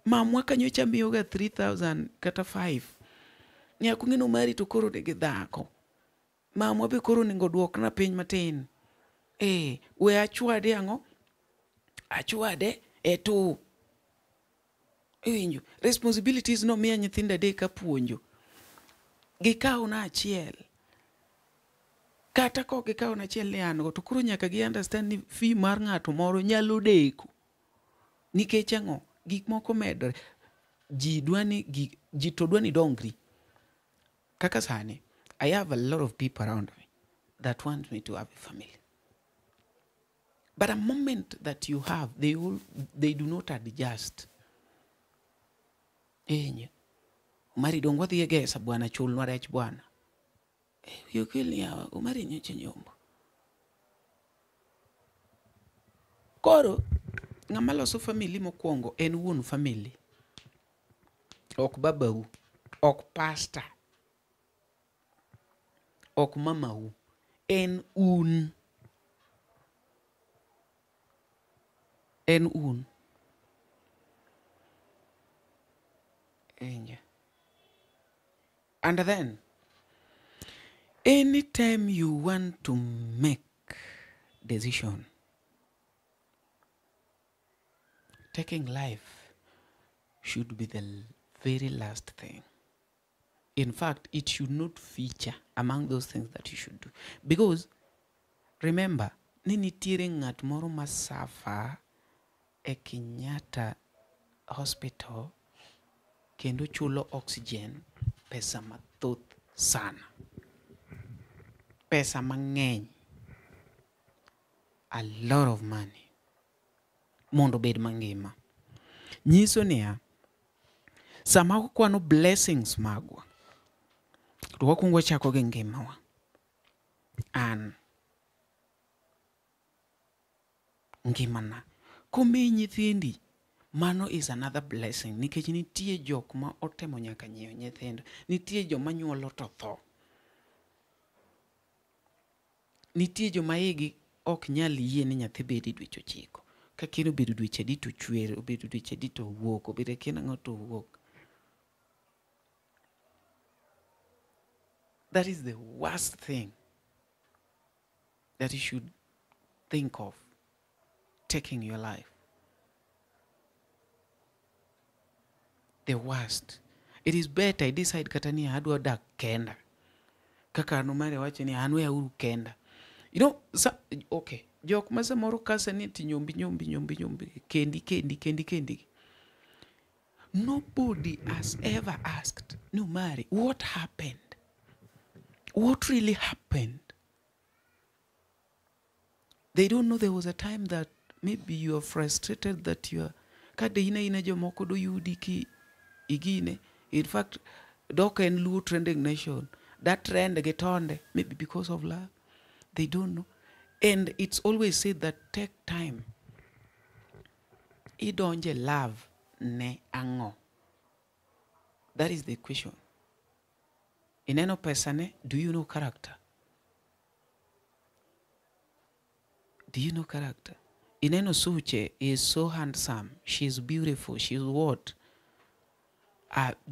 S7: Mamwa kanyocha miyoga 3000 kata 5. Nyaka ung'e ni Omari to koro nigi dhako. Mamwa be koro onego oduokna piny matin. We achwade ang'o? Achwade e tu. Iwinjo? Responsibilities nomiya nyithindo adek apuonjo. Gikawna achiel. Kata kok gikawna achiel ni an go, to koro nyaka gi understand ni fee mar ng'ato moro nyalo deko. Nikech ang'o? Gik moko medore. Ji dwa ni ji to dwa ni dongri. Kaka sani, I have a lot of people around me that want me to have a family. But a moment that you have, they do not adjust. Enye. Omari dong wadhi e gesa bwana, chulnwa rech bwana. Wiyi yawa, Omari nyocha nyombo. Koro, ng'ama loso family mokwongo en wuon family. Ok babau, ok pastor, ok mamau, en un. En un. Enye. And then, anytime you want to make decision, taking life should be the very last thing. In fact, it should not feature among those things that you should do. Because, remember, ni nitiere ng'at moro ma suffer e Kenyatta Hospital kendo chulo oxygen pesa mathoth sana. Pesa mang'eny. A lot of money. Mondo obed mangima. Nyiso niya, sama wakwano blessings magwa, to wakwongo wachako gi ngimawa. An. Ngimana. Komiyi nyithindi, mano is another blessing. Nikech nitie jok ma otemo nyaka nyiewo nyithindo. Nitie joma nyuolo to tho. Nitie joma igi ok nyal yie ni nyathi bedo dweche 9. Ka kien obedo dweche adi to chwer, obedo dweche adi to owuok, obedo kien ang'o to owuok. That is the worst thing that you should think of, taking your life. The worst. It is better I decide kata ni adwa dak kenda. Kaka an Omari wacho ni an weauru kenda. You know, okay, jok ma samoro kasa ni ti nyombi, nyombi, nyombi, nyombi, kendi, kendi, kendi, kendi. Nobody has ever asked, no Mari, what happened? What really happened? They don't know there was a time that maybe you are frustrated that you are kade ina ina jomoko do yudi ki igine. In fact, dok en Luo trending nation. That trend get on maybe because of love. They don't know. And it's always said that take time. Idonje love ne ang'o. That is the question. Ineno pesane, do you know character? Do you know character? Ineno suche is so handsome, she's beautiful, she's what?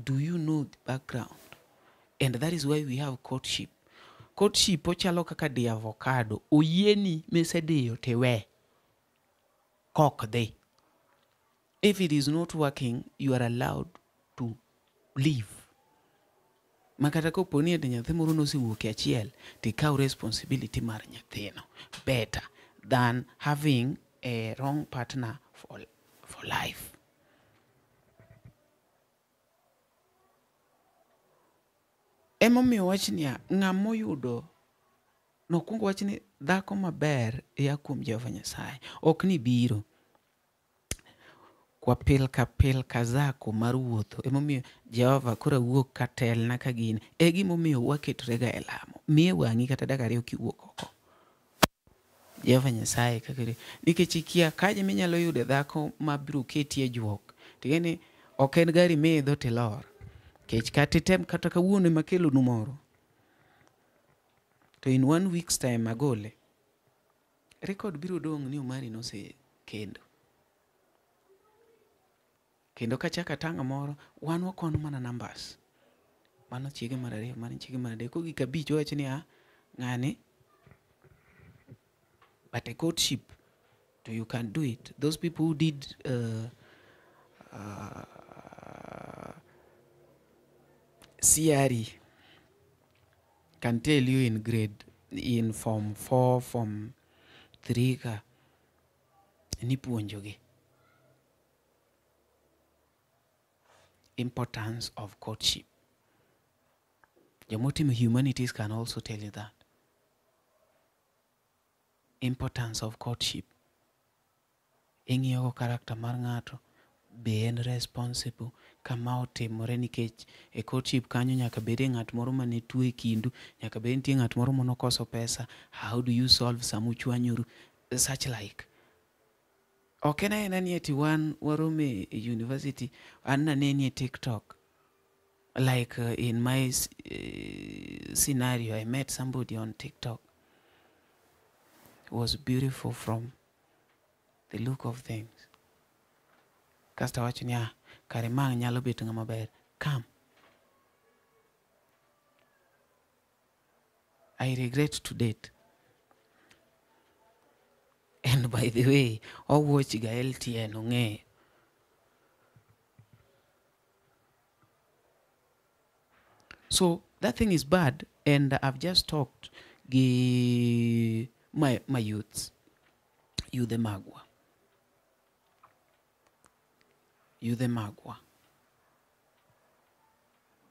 S7: Do you know the background? And that is why we have courtship. Courtship ochalo kaka di avocado. Oyieni misediyo tiwe. Kok dhi. If it is not working, you are allowed to leave. Makata kopo ni ati nyathi moro nosewuok e achiel, tikaw responsibility mar nyathino. Better than having a wrong partner for life. Emomiyo wach niya, ng'ama oyudo nokwongo wach ni dhako maber ya kuom Jehova Nyasaye, ok ni biro. Kwa pilka pilka zako mar wuotho, emomiyo Jehova koro awuok ka telna ka gini. E gimomiyo waketrega e lamo. Miye wang'i kata dakika ariyo kiwuok oko. Jehova Nyasaye kaka nikech ikia kaje minyalo yude dhako mabiro keti e juok. Ting'eni ok en gari miidho tilor. Kech kata item kata kawuono ema akelonu moro. To in 1 week's time agole. Record biro dong' ni Omari nosekendo. Kendo kachako atang'o moro, wan wakwano mana numbers. Mano chiege mar ariyo, mano chiege mar adek. Kogik abich wawacho ni ng'ani. But a courtship, to you can do it. Those people who did CRE can tell you in grade, in form 4, form 3 ka nipuonjogi. Importance of courtship. Jomotimo humanities can also tell you that. Importance of courtship. Ing'iyogo character mar ng'ato, be en responsible, kama otimore nikech e courtship kanyo nyaka bede ng'at moro mane tuo e kindu, nyaka bed nitie ng'at moro manokoso pesa, how do you solve sama uchwanyoru, such like. Ok en aena ni ati wan waromo e university, an naneni e TikTok. Like in my scenario, I met somebody on TikTok. It was beautiful from the look of things. Kasto awacho ni kare ma nyalo bet ng'ama ber. Come. I regret to date. And by the way, owuoch ga LTN ong'eyo. So that thing is bad, and I've just talked gi my youths, yudhe magwa. Yudhe magwa.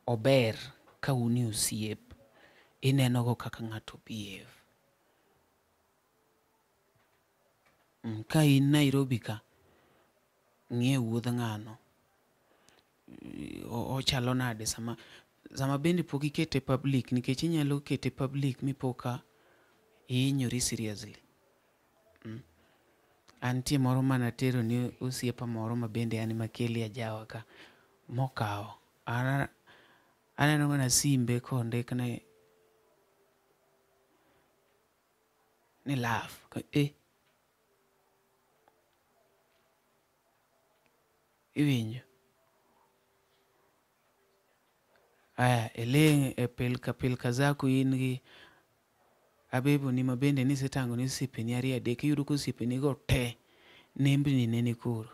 S7: Ober ka un e osiep, inenogo kaka ng'ato behave. Ka in Nairobi ka, ng'iye wuodh ng'ano. Ochalo nade sama bende pok ikete public, nikech inyalo kete public mipo ka ihinyori seriously. Antie moro manatero ni osiepa moro ma bende an ema keli ajawa ka mokawo. Aneno mana simbe kondikne ni love. Iwinjo? Aya, iling' e pilka pilka zako in gi abeboni ma bende nisetang'o ne osiepeni ariyo adek, iyudo ka osiepeni go te nembni ne ni koro.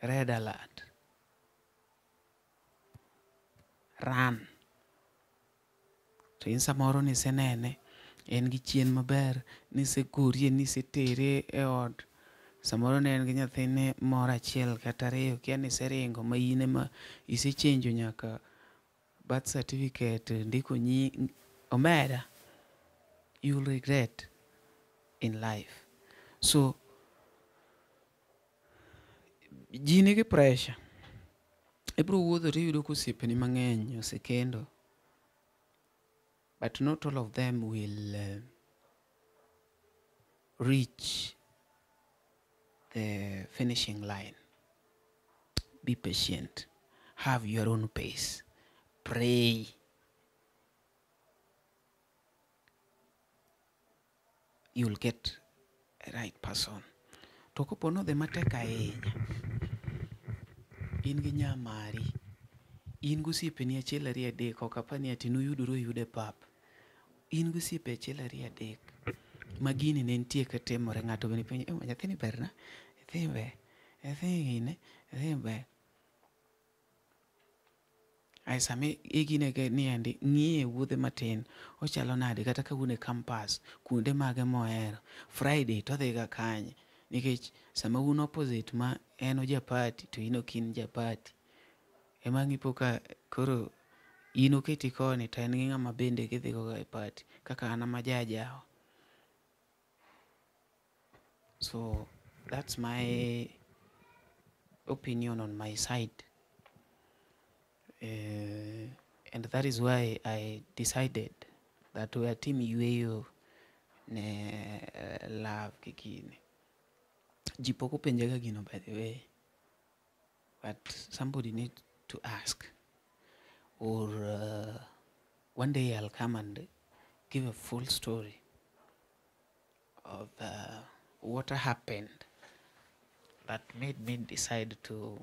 S7: Red alert. Run. To in samoro nisenene, en gi chien maber, nisegorie, nisetere e ot. Samoro ne en gi nyathine moro achiel kata ariyo, kia niseringo ma in ema isechenjo nyaka birth certificate, ndiko nying, omera, you will regret in life. So, ji nigi pressure. Ibiro wuotho tiyudo ka osiepeni mang'eny osekendo. But not all of them will reach the finishing line. Be patient. Have your own pace. Pray. You'll get a right person. To kopo nodhi matek ahinya, in gi nyamari, in gosiepeni achiel ariyo adek, ok apar ni ati nuyuduru oyude pap. In gosiepe achiel ariyo adek ma gini ne nitie katimore, ng'ato bende penjo, "Eh, nyathini berna, nyathini ber, nyathini gine, nyathini ber." Ae sama igine niendi, ng'iye wuodhe matin, ochalo nade kata ka un e campus, kuonde mage mohero. Friday to odhiga kanye, nikech sama un opposite ma en oja party to in ok in ja party. Ema ang' ipo ka koro in oketi koni to en gi ng'ama bende gidhigo ga e party kaka an ema jajawa. So that's my opinion on my side. And that is why I decided that we atim yueyo ne love gi gini. Ji pok openjaga gino, by the way, but somebody need to ask. Or one day I'll come and give a full story of what happened that made me decide to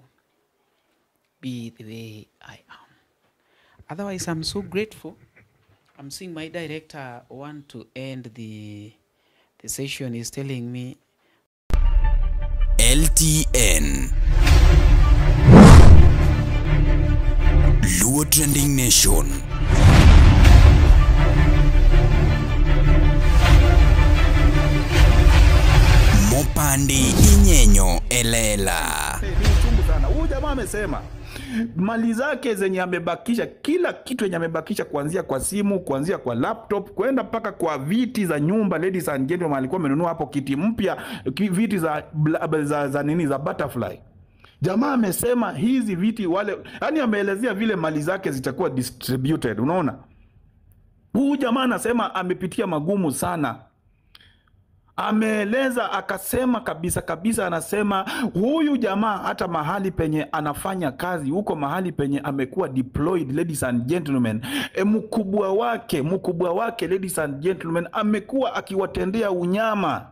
S7: be the way I am. Otherwise, I'm so grateful. I'm seeing my director want to end the session. He's telling me
S6: LTN Luo Trending Nation. Mopandi inyenyo elela.
S14: Ni uchungu sana. Huyu jamaa amesema mali zake zenye amebakisha, kila kitu yenye amebakisha, kuanzia kwa simu, kuanzia kwa laptop, kwenda mpaka kwa viti za nyumba. Ladies and gentlemen, alikuwa amenunua hapo kiti mpya, viti za nini, za butterfly. Jamaa amesema hizi viti wale, yani ameelezea vile mali zake zitakuwa distributed, unaona? Huyu jamaa anasema amepitia magumu sana. Ameeleza akasema kabisa kabisa, anasema huyu jamaa hata mahali penye anafanya kazi huko, mahali penye amekuwa deployed, ladies and gentlemen, mkubwa wake ladies and gentlemen, amekuwa akiwatendea unyama.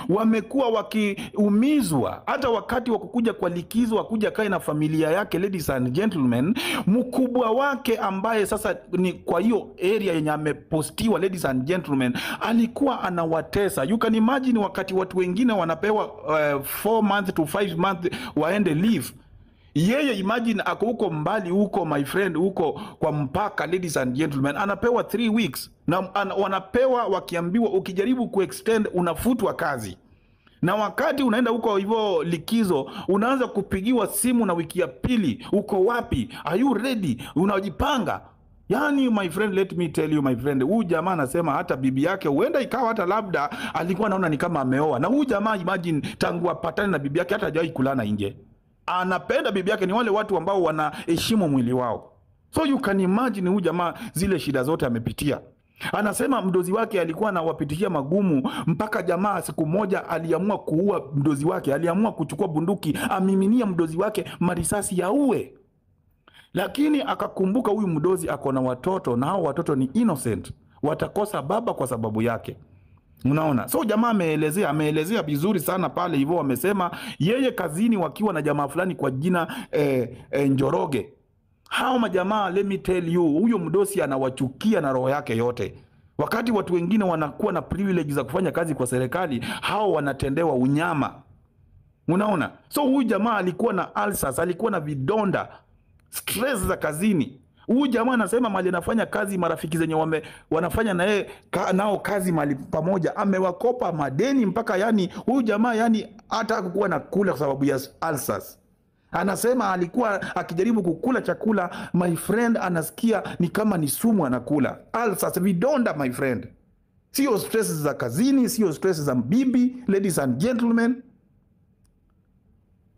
S14: Wamekuwa wakiumizwa hata wakati wa kukuja kwa likizo, wakuja kae na familia yake, ladies and gentlemen. Mkubwa wake ambaye sasa ni kwa hiyo area yenye amepostiwa, ladies and gentlemen, alikuwa anawatesa. You can imagine wakati watu wengine wanapewa 4 months to 5 months waende leave, yeye imagine ako huko mbali huko, my friend, huko kwa mpaka, ladies and gentlemen, anapewa 3 weeks na wanapewa wakiambiwa ukijaribu kuextend unafutwa kazi. Na wakati unaenda huko hivyo likizo, unaanza kupigiwa simu na wiki ya pili, uko wapi? Are you ready? Unajipanga? Yani my friend, let me tell you my friend, huyu jamaa anasema hata bibi yake huenda ikawa hata labda alikuwa anaona ni kama ameoa. Na huyu jamaa imagine tangu apatane na bibi yake hata hajawahi kulana nje. Anapenda bibi yake, ni wale watu ambao wanaheshimu mwili wao. So you can imagine huyu jamaa zile shida zote amepitia. Anasema mdozi wake alikuwa anawapitishia magumu mpaka jamaa siku moja aliamua kuua mdozi wake, aliamua kuchukua bunduki amiminia mdozi wake marisasi yaue. Lakini akakumbuka huyu mdozi ako na watoto na hao watoto ni innocent, watakosa baba kwa sababu yake. Unaona? So jamaa ameelezea vizuri sana pale hivyo. Amesema yeye kazini wakiwa na jamaa fulani kwa jina Njoroge. Hao majamaa, let me tell you, huyo mdosi anawachukia na roho yake yote. Wakati watu wengine wanakuwa na privilege za kufanya kazi kwa serikali, hao wanatendewa unyama. Unaona? So huyu jamaa alikuwa na ulcers, alikuwa na vidonda, stress za kazini. Huyu jamaa anasema mali anafanya kazi, marafiki zenye wanafanya na yeye nao kazi mali pamoja, amewakopa madeni mpaka yani huyu jamaa yani hata hakukuwa na kula kwa sababu ya ulcers. Anasema alikuwa akijaribu kukula chakula, my friend, anasikia ni kama ni sumu anakula. Ulcers, vidonda my friend. Sio stress za kazini, sio stress za bibi, ladies and gentlemen.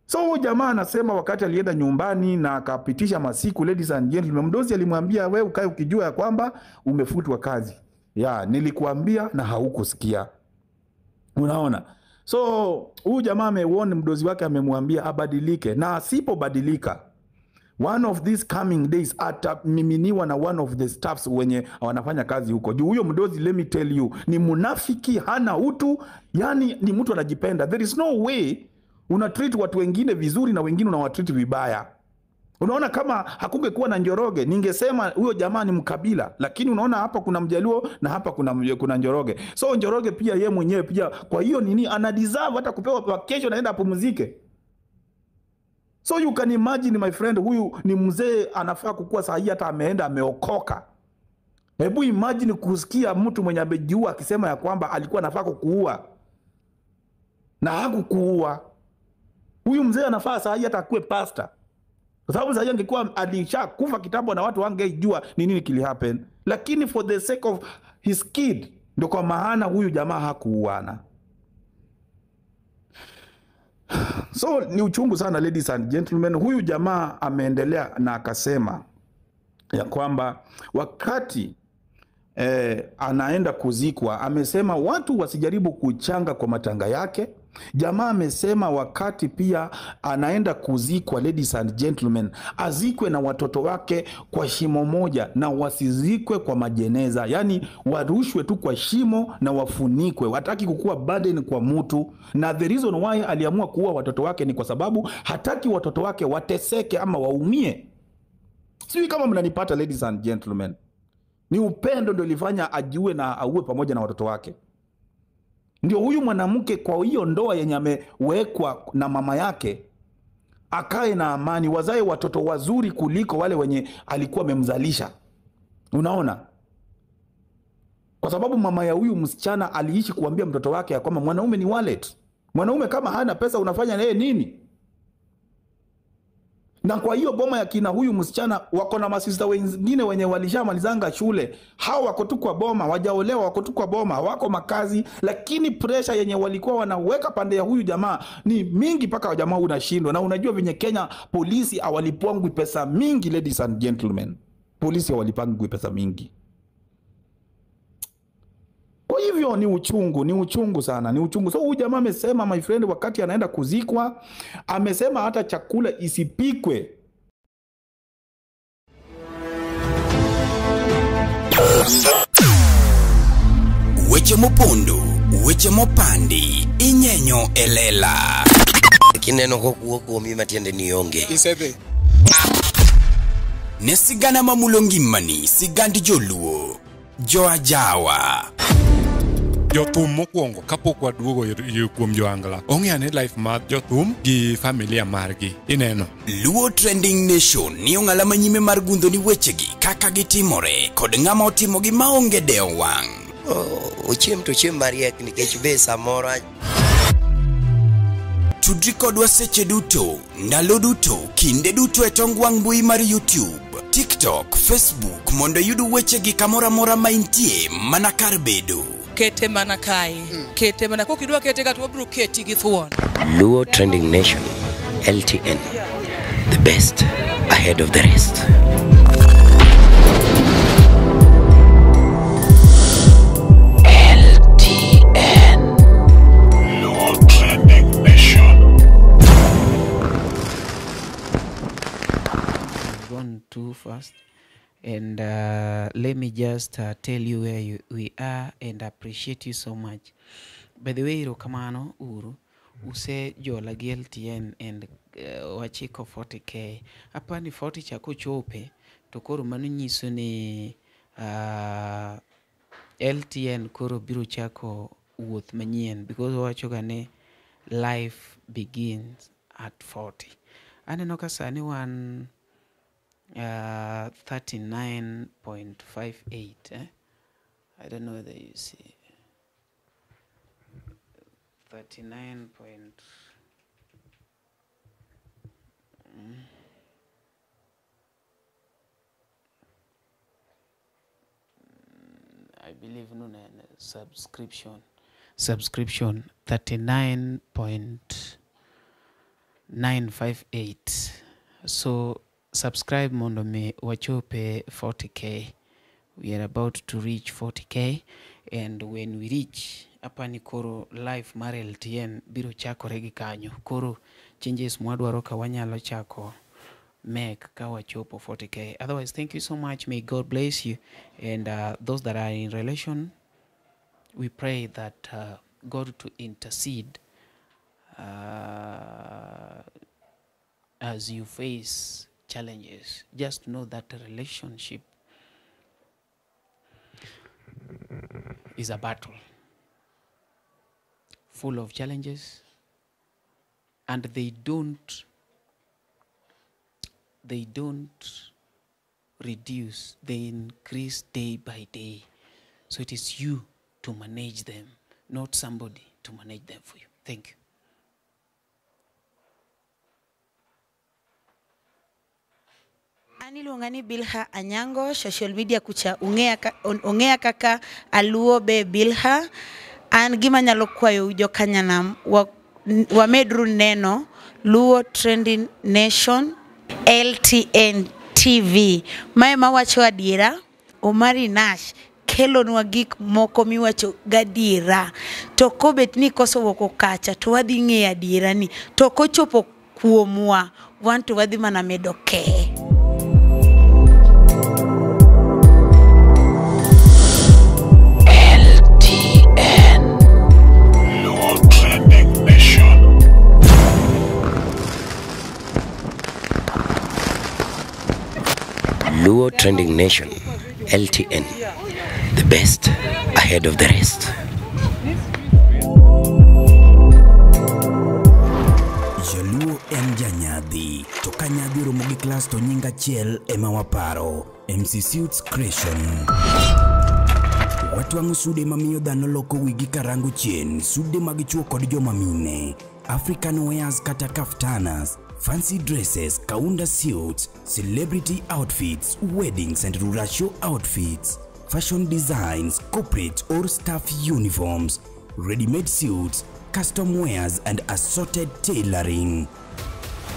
S14: So huyu jamaa anasema wakati alienda nyumbani na akapitisha masiku, ladies and gentlemen, mdozi alimwambia wewe ukae ukijua ya kwamba umefutwa kazi. Ya, nilikuambia na haukusikia. Unaona? So huyu jamaa amewarn mdozi wake, amemwambia abadilike, na asipobadilika One of these coming days atamiminiwa na one of the staffs wenye wanafanya kazi huko. Juu huyo mdozi, let me tell you, ni munafiki, hana utu, yani ni mtu anajipenda. There is no way una treat watu wengine vizuri na wengine unawatreat vibaya. Unaona, kama hakungekuwa na Njoroge ningesema huyo jamaa ni mkabila, lakini unaona hapa kuna Mjaluo na hapa kuna Njoroge. So Njoroge pia ye mwenyewe pia, kwa hiyo nini, ana deserve hata kupewa vacation aenda apumzike. So you can imagine, my friend, huyu ni mzee anafaa kukua saa hii hata ameenda ameokoka. Hebu imagine kusikia mtu mwenye amejiua akisema ya kwamba alikuwa anafaa kukuua na hakukuua. Huyu mzee anafaa saa hii hata akuwe pastor. Kwa sababu sasa angekuwa alishakufa kitambo na watu wangejua ni nini kili happen. Lakini for the sake of his kid, ndio kwa maana huyu jamaa hakuuana. So ni uchungu sana, ladies and gentlemen. Huyu jamaa ameendelea na akasema ya kwamba wakati anaenda kuzikwa, amesema watu wasijaribu kuchanga kwa matanga yake. Jamaa amesema wakati pia anaenda kuzikwa, ladies and gentlemen, azikwe na watoto wake kwa shimo moja na wasizikwe kwa majeneza, yani warushwe tu kwa shimo na wafunikwe. Hataki kukuwa burden kwa mtu, na the reason why aliamua kuua watoto wake ni kwa sababu hataki watoto wake wateseke ama waumie. Sijui kama mnanipata, ladies and gentlemen. Ni upendo ndio ilifanya ajiue na auwe pamoja na watoto wake. Ndio huyu mwanamke kwa hiyo ndoa yenye amewekwa na mama yake akae na amani, wazae watoto wazuri kuliko wale wenye alikuwa amemzalisha. Unaona? Kwa sababu mama ya huyu msichana aliishi kuambia mtoto wake ya kwamba mwanaume ni wallet. Mwanaume kama hana pesa unafanya naye nini? Na kwa hiyo boma ya kina huyu msichana wako na masista wengine wenye walishamalizanga shule. Hao wako tu kwa boma, wajaolewa, wako tu kwa boma, wako makazi, lakini pressure yenye walikuwa wanaweka pande ya huyu jamaa ni mingi mpaka jamaa unashindwa. Na unajua venye Kenya polisi hawalipwangwi pesa mingi, ladies and gentlemen. Polisi hawalipangwi pesa mingi. Kwa hivyo ni uchungu, ni uchungu sana, ni uchungu. So huyu jamaa amesema, my friend, wakati anaenda kuzikwa, amesema hata chakula isipikwe.
S6: Weche mopondo, weche mopandi, inyenyo elela.
S8: Kineno kokuo kuomi matiende nionge.
S6: Isebe. Ne sigana mamulo ngimani, sigandi joluo, joajawa.
S9: Jothum mokwongo kapok waduogo kuom joangla, ong'e ni life mar jothum gi familia margi ineno.
S6: Luo Trending Nation ni ong'ala manyime mar gundho ni wechegi kaka gitimore kod ng'ama otimogi maonge dewo wang'.
S8: Ochiem to chiem mariek nikech be samoro.
S6: Tudri kodwa seche duto, ndalo duto, kinde duto e tong wang' mbui mar YouTube, TikTok, Facebook mondo iyud wechegi kamoro amora ma intie mana kar bedo.
S10: Kete mana kae, kete mana kokidwa kete ka to wabiro keti gi thuon.
S8: Luo Trending Nation, LTN, the best ahead of the rest.
S6: LTN,
S15: Luo Trending Nation.
S7: I've gone too fast. And let me just tell you where we are and appreciate you so much. By the way, Rokamano Uru, use jola gi LTN and wachiko 40k. Apani 40 chako chope, to koro mano nyiso ni LTN koro biro chako wuoth manyien, because wawacho ga ni life begins at 40. Aneno ka sani wan 39.58, eh? I don't know whether you see 39. I believe no, subscription 39.958. So subscribe mondo mi wachope 40k. We are about to reach 40k, and when we reach apani koro life mar LTN biro chakore gi kanyo. Koro changes mwadwaro ka wanyalo chako mek ka wachopo 40k. Otherwise, thank you so much. May God bless you. And those that are in relation, we pray that God to intercede as you face challenges. Just know that a relationship is a battle full of challenges, and they don't reduce, they increase day by day. So it is you to manage them, not somebody to manage them for you. Thank you.
S16: An iluonga ni Bilha Anyango, social media kucha ong'eya kaka Aluo be Bilha. An gima nyalo kwayo jokanyanam wamedru neno Luo Trending Nation LTN TV. Mae mawacho adiera, Omari Nash kelonwa gik moko miwacho gadiera. To kobet ni koso woko kacha to wadhi ng'eyo adiera ni. To kochopo kuomwa, wan to wadhi mana medo kee.
S8: Luo Trending Nation, LTN, the best ahead of the rest.
S6: Jaluo en janyadhi, to ka nyadhi oromo gi klas to nying achiel ema waparo, MC Suits Creation. Watwang'o sude mamiyo dhano loko wigi karango chien, sude mag chuo kod joma mine, African wears kata kaftanas, fancy dresses, kaunda suits, celebrity outfits, weddings and rural show outfits, fashion designs, corporate or staff uniforms, ready-made suits, custom wears and assorted tailoring.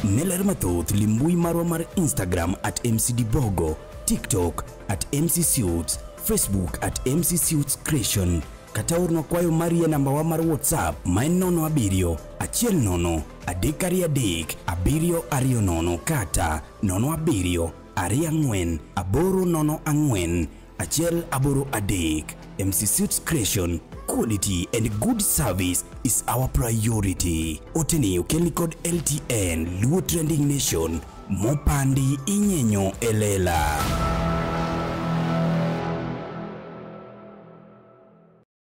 S6: Neler mathoth limbui marwa mar Instagram at MCDbogo, TikTok at MC Suits, Facebook at MC Suits Creation. Kata ornwa kwayo mari e namba wa mar WhatsApp ma en 07 10 323 720 kata 07 24 804 183. MC Suits Creation, quality and good service is our priority. Oteni okelni kod LTN Luo Trending Nation, mopandi inyenyo elela.